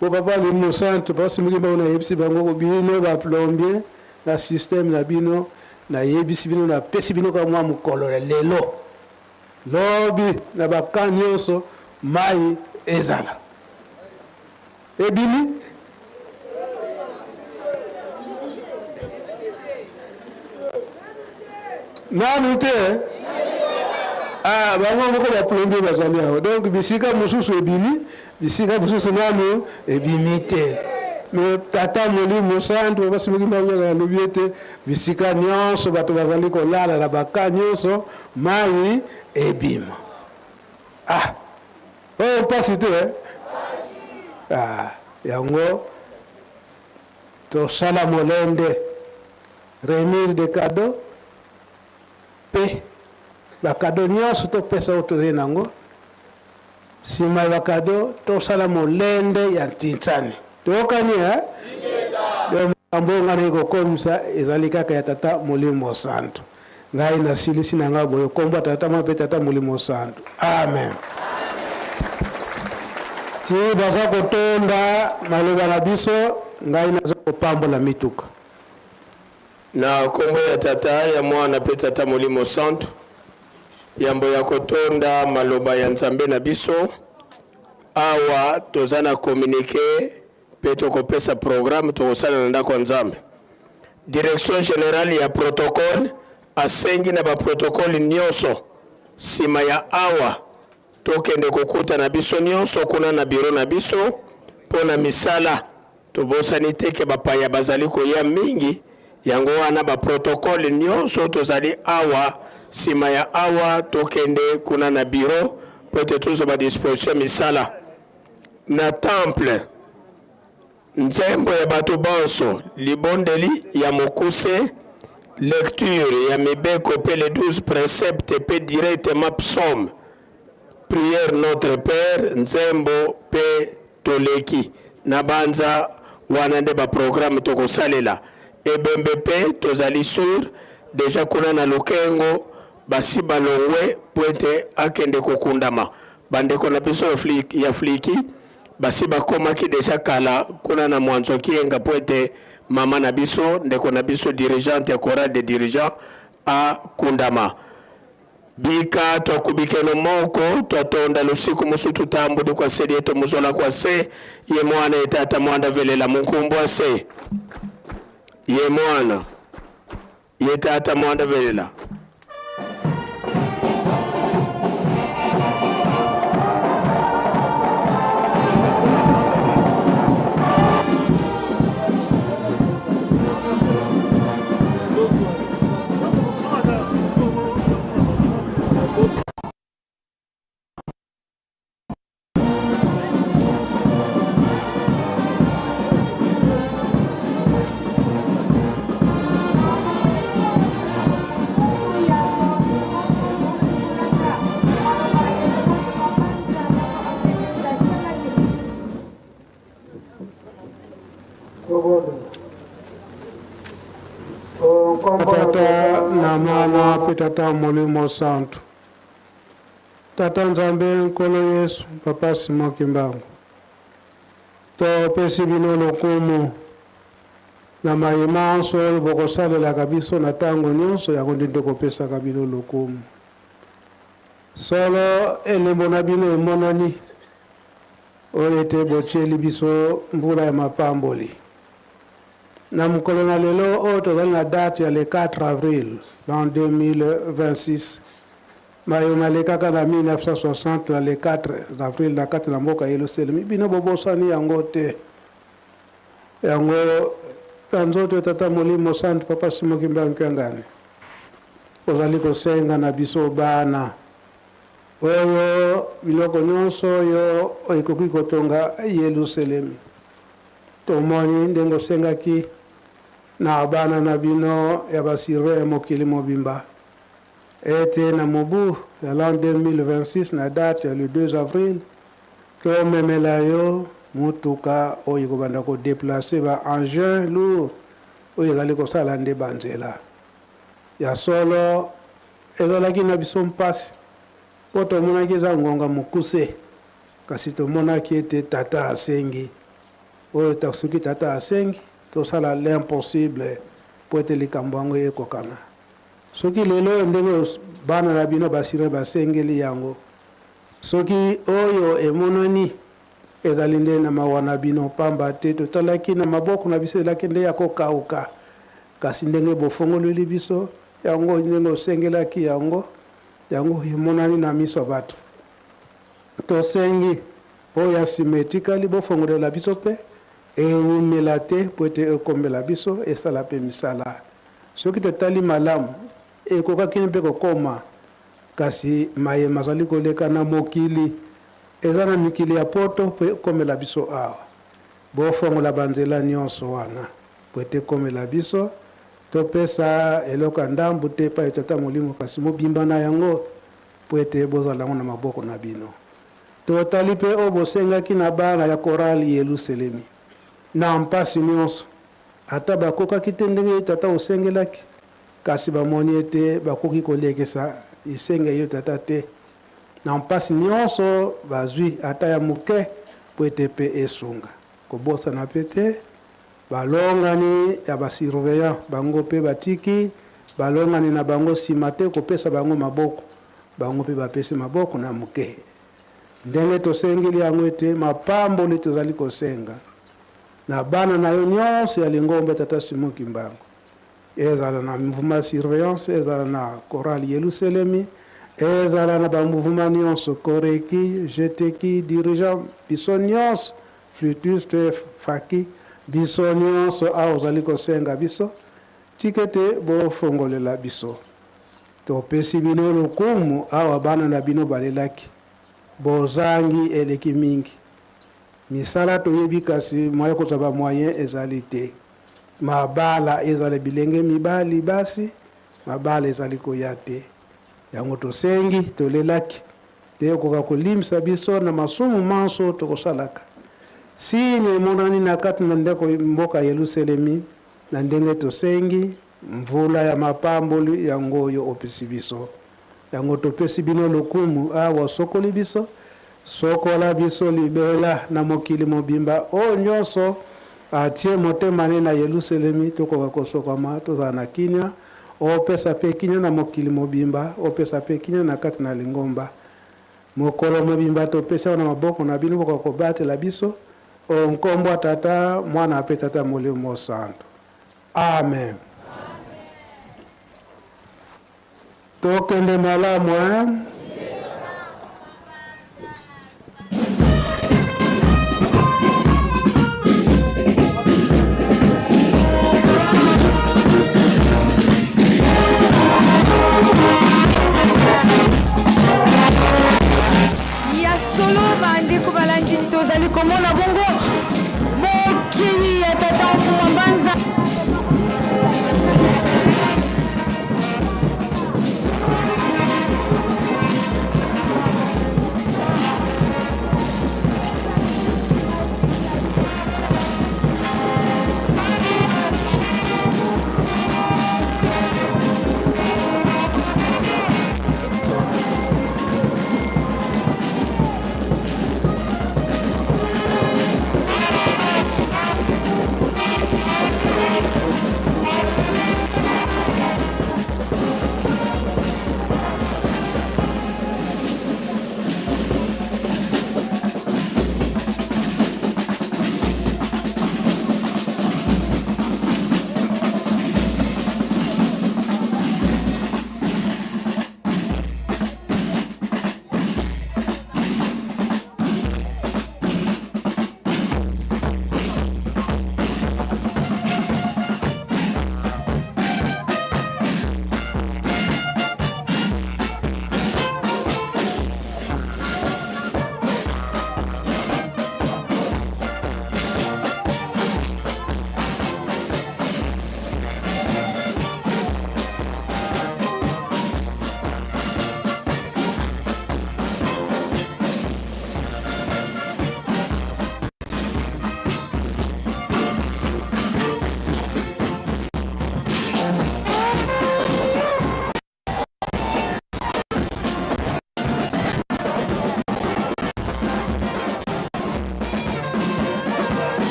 po papa Molimo Santu papa Simon Kimbangu nayebisi bango ko bino ba plombier na système na bino nayebisi bino napesi bino kaka mwa mokolo ya lelo lobi na ba camp nionso mayi ezala ebimi nanu te ah, bango moko ba plombier bazali awa donc bisika mosusu ebimi bisika mosusu nanu ebimi te me tata molimo santu basimiki bango alobi ete bisika nyonso bato bazali kolala na baka nyonso mai ebima ah oyo mpasi te eh? ah, yango tosala molende. Remise de cadeaux mpe ba cadeaux nyonso topesa oyo tozali na yango. Nsima ya ba cadeaux tosala molende ya ntintsani. Toyokani eh? Makambo oyo ngai naye kokomisa ezali kaka ya Tata Molimo Santu. Ngai nasilisi na ngai boye, kombo ya Tata Mwana mpe Tata Molimo Santu. Amen. Ti baza kotonda maloba na biso, ngai naza kopambola mituka. Na kombo ya Tata, ya Mwana mpe Tata Molimo Santu, yambo ya kotonda maloba ya Nzambe na biso, awa toza na communique mpe tokopesa programme tokosala na ndako ya Nzambe. Direction generale ya protocole asengi na ba protocole nyonso nsima ya awa tokende kokutana biso nyonso kuna na biro na biso mpo na misala. Tobosani te ke bapaya bazali koya mingi, yango wana ba protocole nyonso tozali awa, nsima ya awa tokende kuna na biro mpo ete tozwa ba disposition ya misala. Na temple, nzembo ya bato banso, libondeli ya mokuse, lecture ya mibeko mpe les 12 preceptes mpe directement psaume, prière Notre Père, nzembo mpe toleki. Nabanza wana nde ba programme tokosalela. Ebembe mpe tozali sur dejà kuna na Lukengo basi balongwe mpo ete akende kokundama. Bandeko na biso ya Fliki basi bakomaki deja kala kuna na Mwanzo Kienga mpo ete mama na biso, ndeko na biso dirigeante ya chorale des dirigeants akundama. Bika twakubikeno moko twatonda lusiku musu tutambudi kwa seli yetu muzola kwa se ye mwana ye tata mwanda velela munkumbu ase ye mwana ye tata mwanda velela. Tata na Mwana mpe Tata Molimo Santu. Tata Nzambe Nkolo Yesu, Papa Simon Kimbangu, topesi bino lokumu na maye manso oyo bokosalelaka biso na tango nyonso, yango nde tokopesaka bino lokumu. Solo elembo na bino emonani, oyo ete botieli biso mbula ya mapamboli. Na mokolo na lelo oyo tozali na date ya le 4 avril l'an 2026, maye malekaka na 1960 na le 4 avril na kati na mboka Yelusalemi, bino bobosani yango te. Yango na nzoto ya Tata Molimo Santu Papa Simon Kimbangu Kiangani, ozali kosenga na biso bana oyo biloko nyonso oyo ekoki kotonga Yelusalemi. Tomoni ndenge osengaki na bana na bino ya ba surveillants ya mokili mobimba ete na mobu ya l'an 2026 na date ya le 2 avril tomemela yo motuka oyo ekobanda ko deplacer ba engins lourds oyo ezali kosala nde ba nzela. Ya solo, ezalaki na biso mpasi mpo tomonaki eza ngonga mokuse. Kasi tomonaki ete Tata asengi oyo, soki Tata asengi, tosala l'impossible mpo ete likambo yango ekokana. Soki lelo oyo ndenge bana na bino ba Syrien basengeli yango, soki oyo emonani, ezali nde na mawa na bino, pamba te totalaki na maboko na biso ezalaki nde ya kokauka, kasi ndenge bofongoleli biso yango, ndenge osengelaki yango, yango emonani na miso ya bato. Tosengi oyo ya sima etikali bofongolela biso pe ewumela te po ete ekomela biso esala pe misala. Soki totali malamu ekokaki mpe kokoma kasi maye mazali koleka na mokili eza na mikili ya poto po ekomela biso awa. Bofongola ba nzela nionso wana po ete ekomela biso. Topesa eloko ya ndambu te epai ya Tata Molimo, kasi mobimba na yango, mpo ete bozala yango na maboko na bino. Totali mpe oyo bosengaki na bana ya Korale Yeluselemi, na mpasi nyonso, ata bakokaki te ndenge yo Tata osengelaki, kasi bamoni ete bakoki kolekisa esenge yo Tata te, na mpasi nyonso bazwi, ata ya moke, mpo ete mpe esunga. Kobosana mpe te balongani ya ba surveillants, bango mpe batiki balongani na bango nsima te kopesa bango maboko, bango mpe bapesi maboko na moke. Ndenge tosengeli yango ete mapamboli tozali kosenga na bana na yo nyonso ya lingomba Tata Simon Kimbangu, ezala na mouvement surveillance, ezala na chorale Yeluselemi, ezala na ba mouvement nyonso, Koreki, Jeteki, dirigeant, biso nyonso, flûtiste, faki, biso nyonso awa ozali kosenga biso, tika ete bofongolela biso. Topesi bino lokumu awa bana na bino balelaki, bozangi eleki mingi. Misala toyebi kasi moyen kozwa ba moyen ezali te. Mabala ezala bilenge mibali, basi, mabala ezali koya te. Yango tosengi, tolelaki te okoka kolimbisa biso na masumu manso tokosalaka. Signe emonani na kati na ndako mboka Yeluselemi na ndenge tosengi mvula ya mapamboli yango oyo opesi biso. Yango topesi bino lokumu awa osokoli biso, sokola biso libela na mokili mobimba oyo nyonso atie motema ne na Yeluselemi, tokoka kosokama, tozala na kimia, opesa mpe kimia na mokili mobimba, opesa mpe kimia na kati na lingomba. Mokolo mobimba topesi yango na maboko na bino, bokoka kobatela biso o nkombo ya Tata, Mwana mpe Tata Molimo Mosantu. Amen. Tokende malamu hein? Ya solo bandeko balandi tozali komona bongo mokili ya tata mfuma mbanza.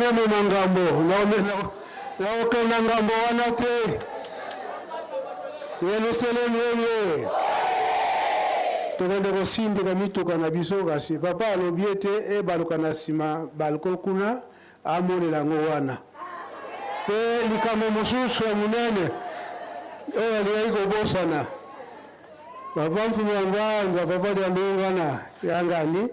Namema ngambo, nakokenda ngambo wana te. Yelusalemi oye! Tokende kosindika mituka na biso, kasi papa alobi ete ebaluka na nsima balcon kuna amonela yango wana. Mpe likambo mosusu ya monene oyo alingaki kobosana, papa Mfumu ya Mbanza, papa Dialungana ya Ngani,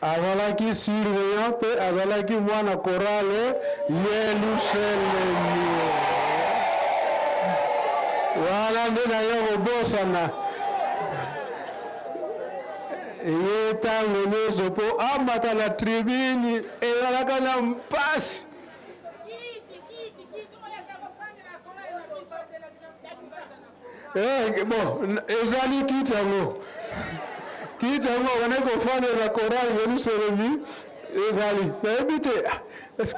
Azalaki surveillant mpe azalaki mwana chorale Yelusalemi. Wana nde naye kobosana ye ntango nyonso mpo amata na tribune ezalaka na mpasi. Eh, bon, ezali kiti yango kiti yango abandaki kofandela chorale Yelusalemi ezali nayebi te est-ce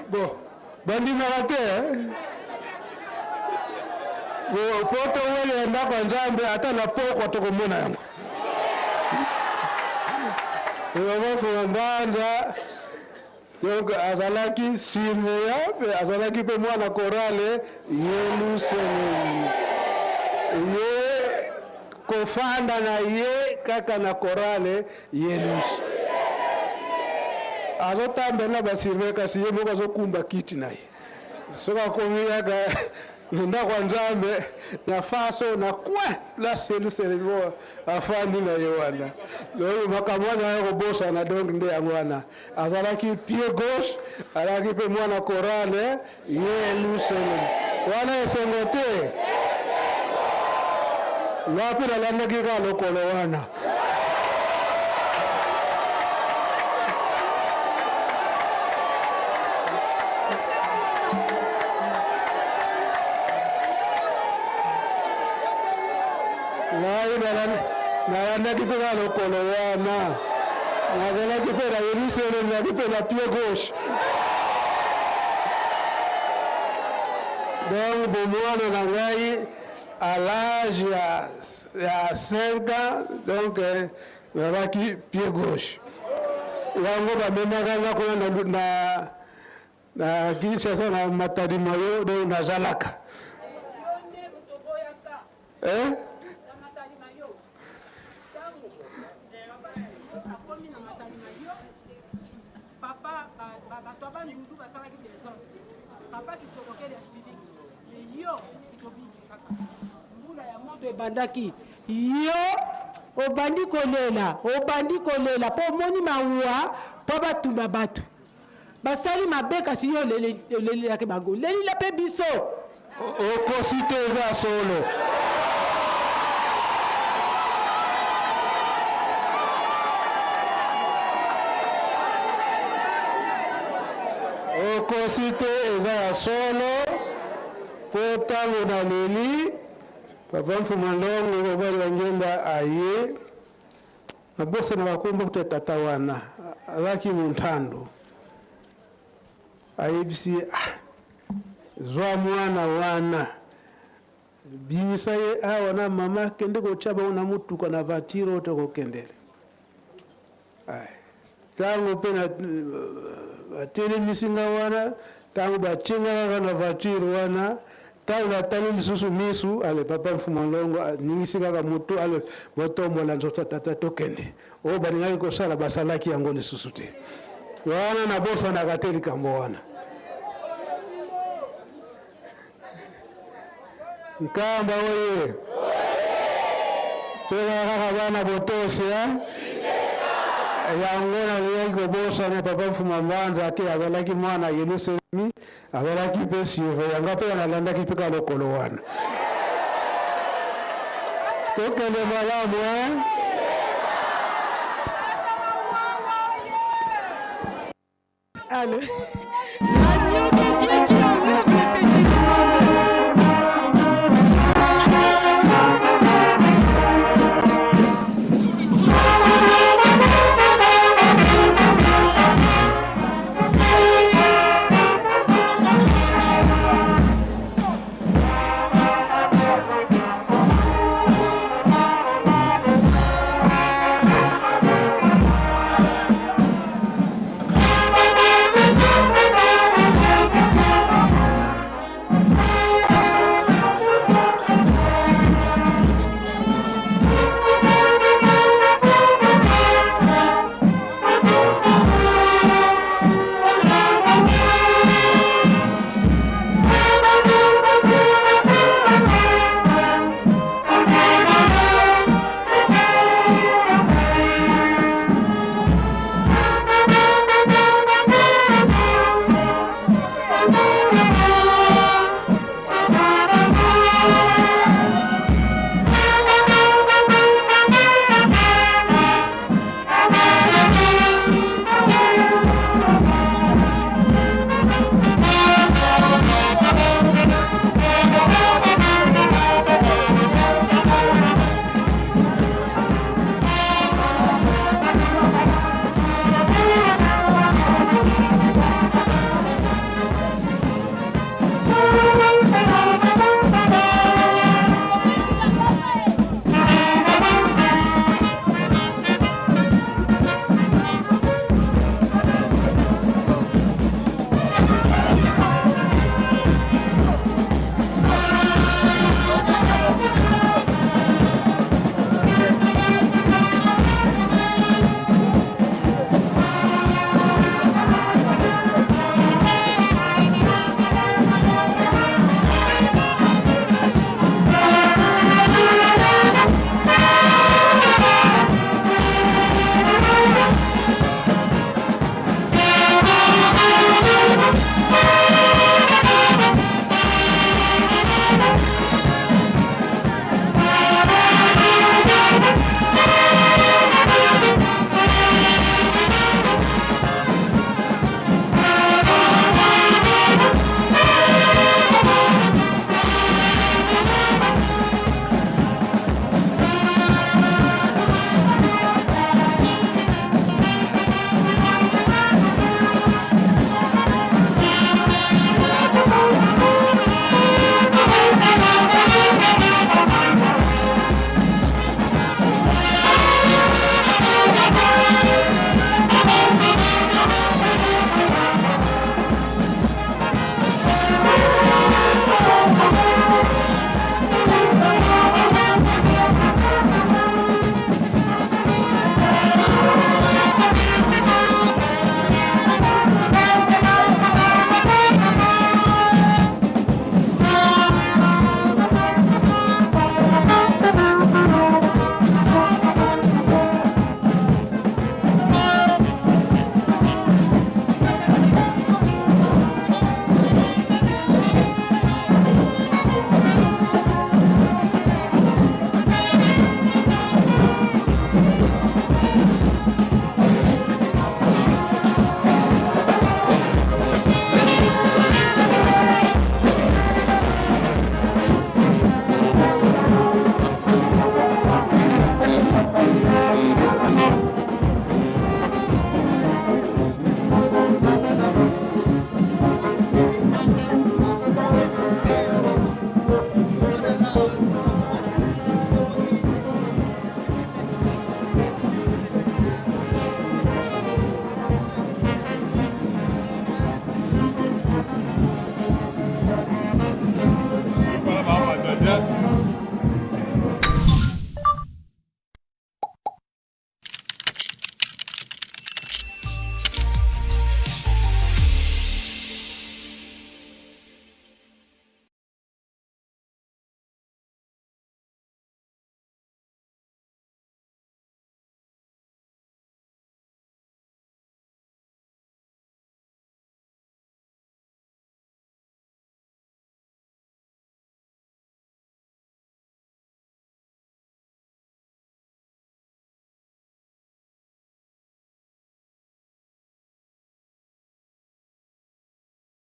bon bandimaka te po towelela ndako ya Nzambe ata na pokwa tokomona yango. Bafunga mbanza donc azalaki surveillant mpe azalaki mpe mwana chorale Yelusalemi. Ye kofanda na ye kaka na chorale Yelusalemi. Azotambela na basurveillant kasi ye moko azokumba kiti na ye. Soki akomi kaka na ndako ya Nzambe na faso na coin place Yelusalemi oyo afandi na ye wana. Donc makambo wana ya kobosana donc nde yango wana. Azalaki pied gauche, azalaki mpe mwana chorale Yelusalemi. Wana esengo te? Nga mpe nalandaki kaka lokolo wana. Ngai nalandaki mpe kaka lokolo wana, nazalaki mpe na Yerusalemi, nazalaki mpe na pied gauche. Donc bomwana na ngai à l'âge ya, ya 5 ans donc nazalaki pied gauche. Yango bamemaka nga kuna na, na, na Kinshasa na Matadi Mayo, donc nazalaka eh? Papa bato ya bandundu basalaki desordre, papa kisokokeli asiliki me yo tobikisaka mbula ya moto ebandaki yo obandi kolela obandi kolela mpo omoni mawa mpo batumba bato basali mabe kasi yo olelelaki bango lelila mpe biso Okosi te eza solo. Okosi te eza ya solo mpo ntango naleli papa Mfuma Ndongo mobali ya Ngemba aye nabosanaka kombo kutu ya tata wana azalaki montando Ayebisi ye, ah, zwa mwana wana, bimisa ye awa na mama, kende kotya bango na motuka na vatire oyo tokokendele. Ntango mpe batelemisi nga wana, ntango batye nga kaka na vatire wana, ntango natali lisusu misu, ale papa Mfuma Longo aningisi kaka motu, ale botombola nzoto tata tokende. Oyo balingaki kosala basalaki yango lisusu te. Wana nabosanaka te likambo wana. Nkamba oye! Tozala kaka bana botosi eh? Yango nalingaki kobosana papa Mfuma Mbanza ke azalaki mwana Yelusalemi, azalaki mpe surveillant, nga mpe nalandaki mpe kaka lokolo wana. Tokende malamu eh? Allô.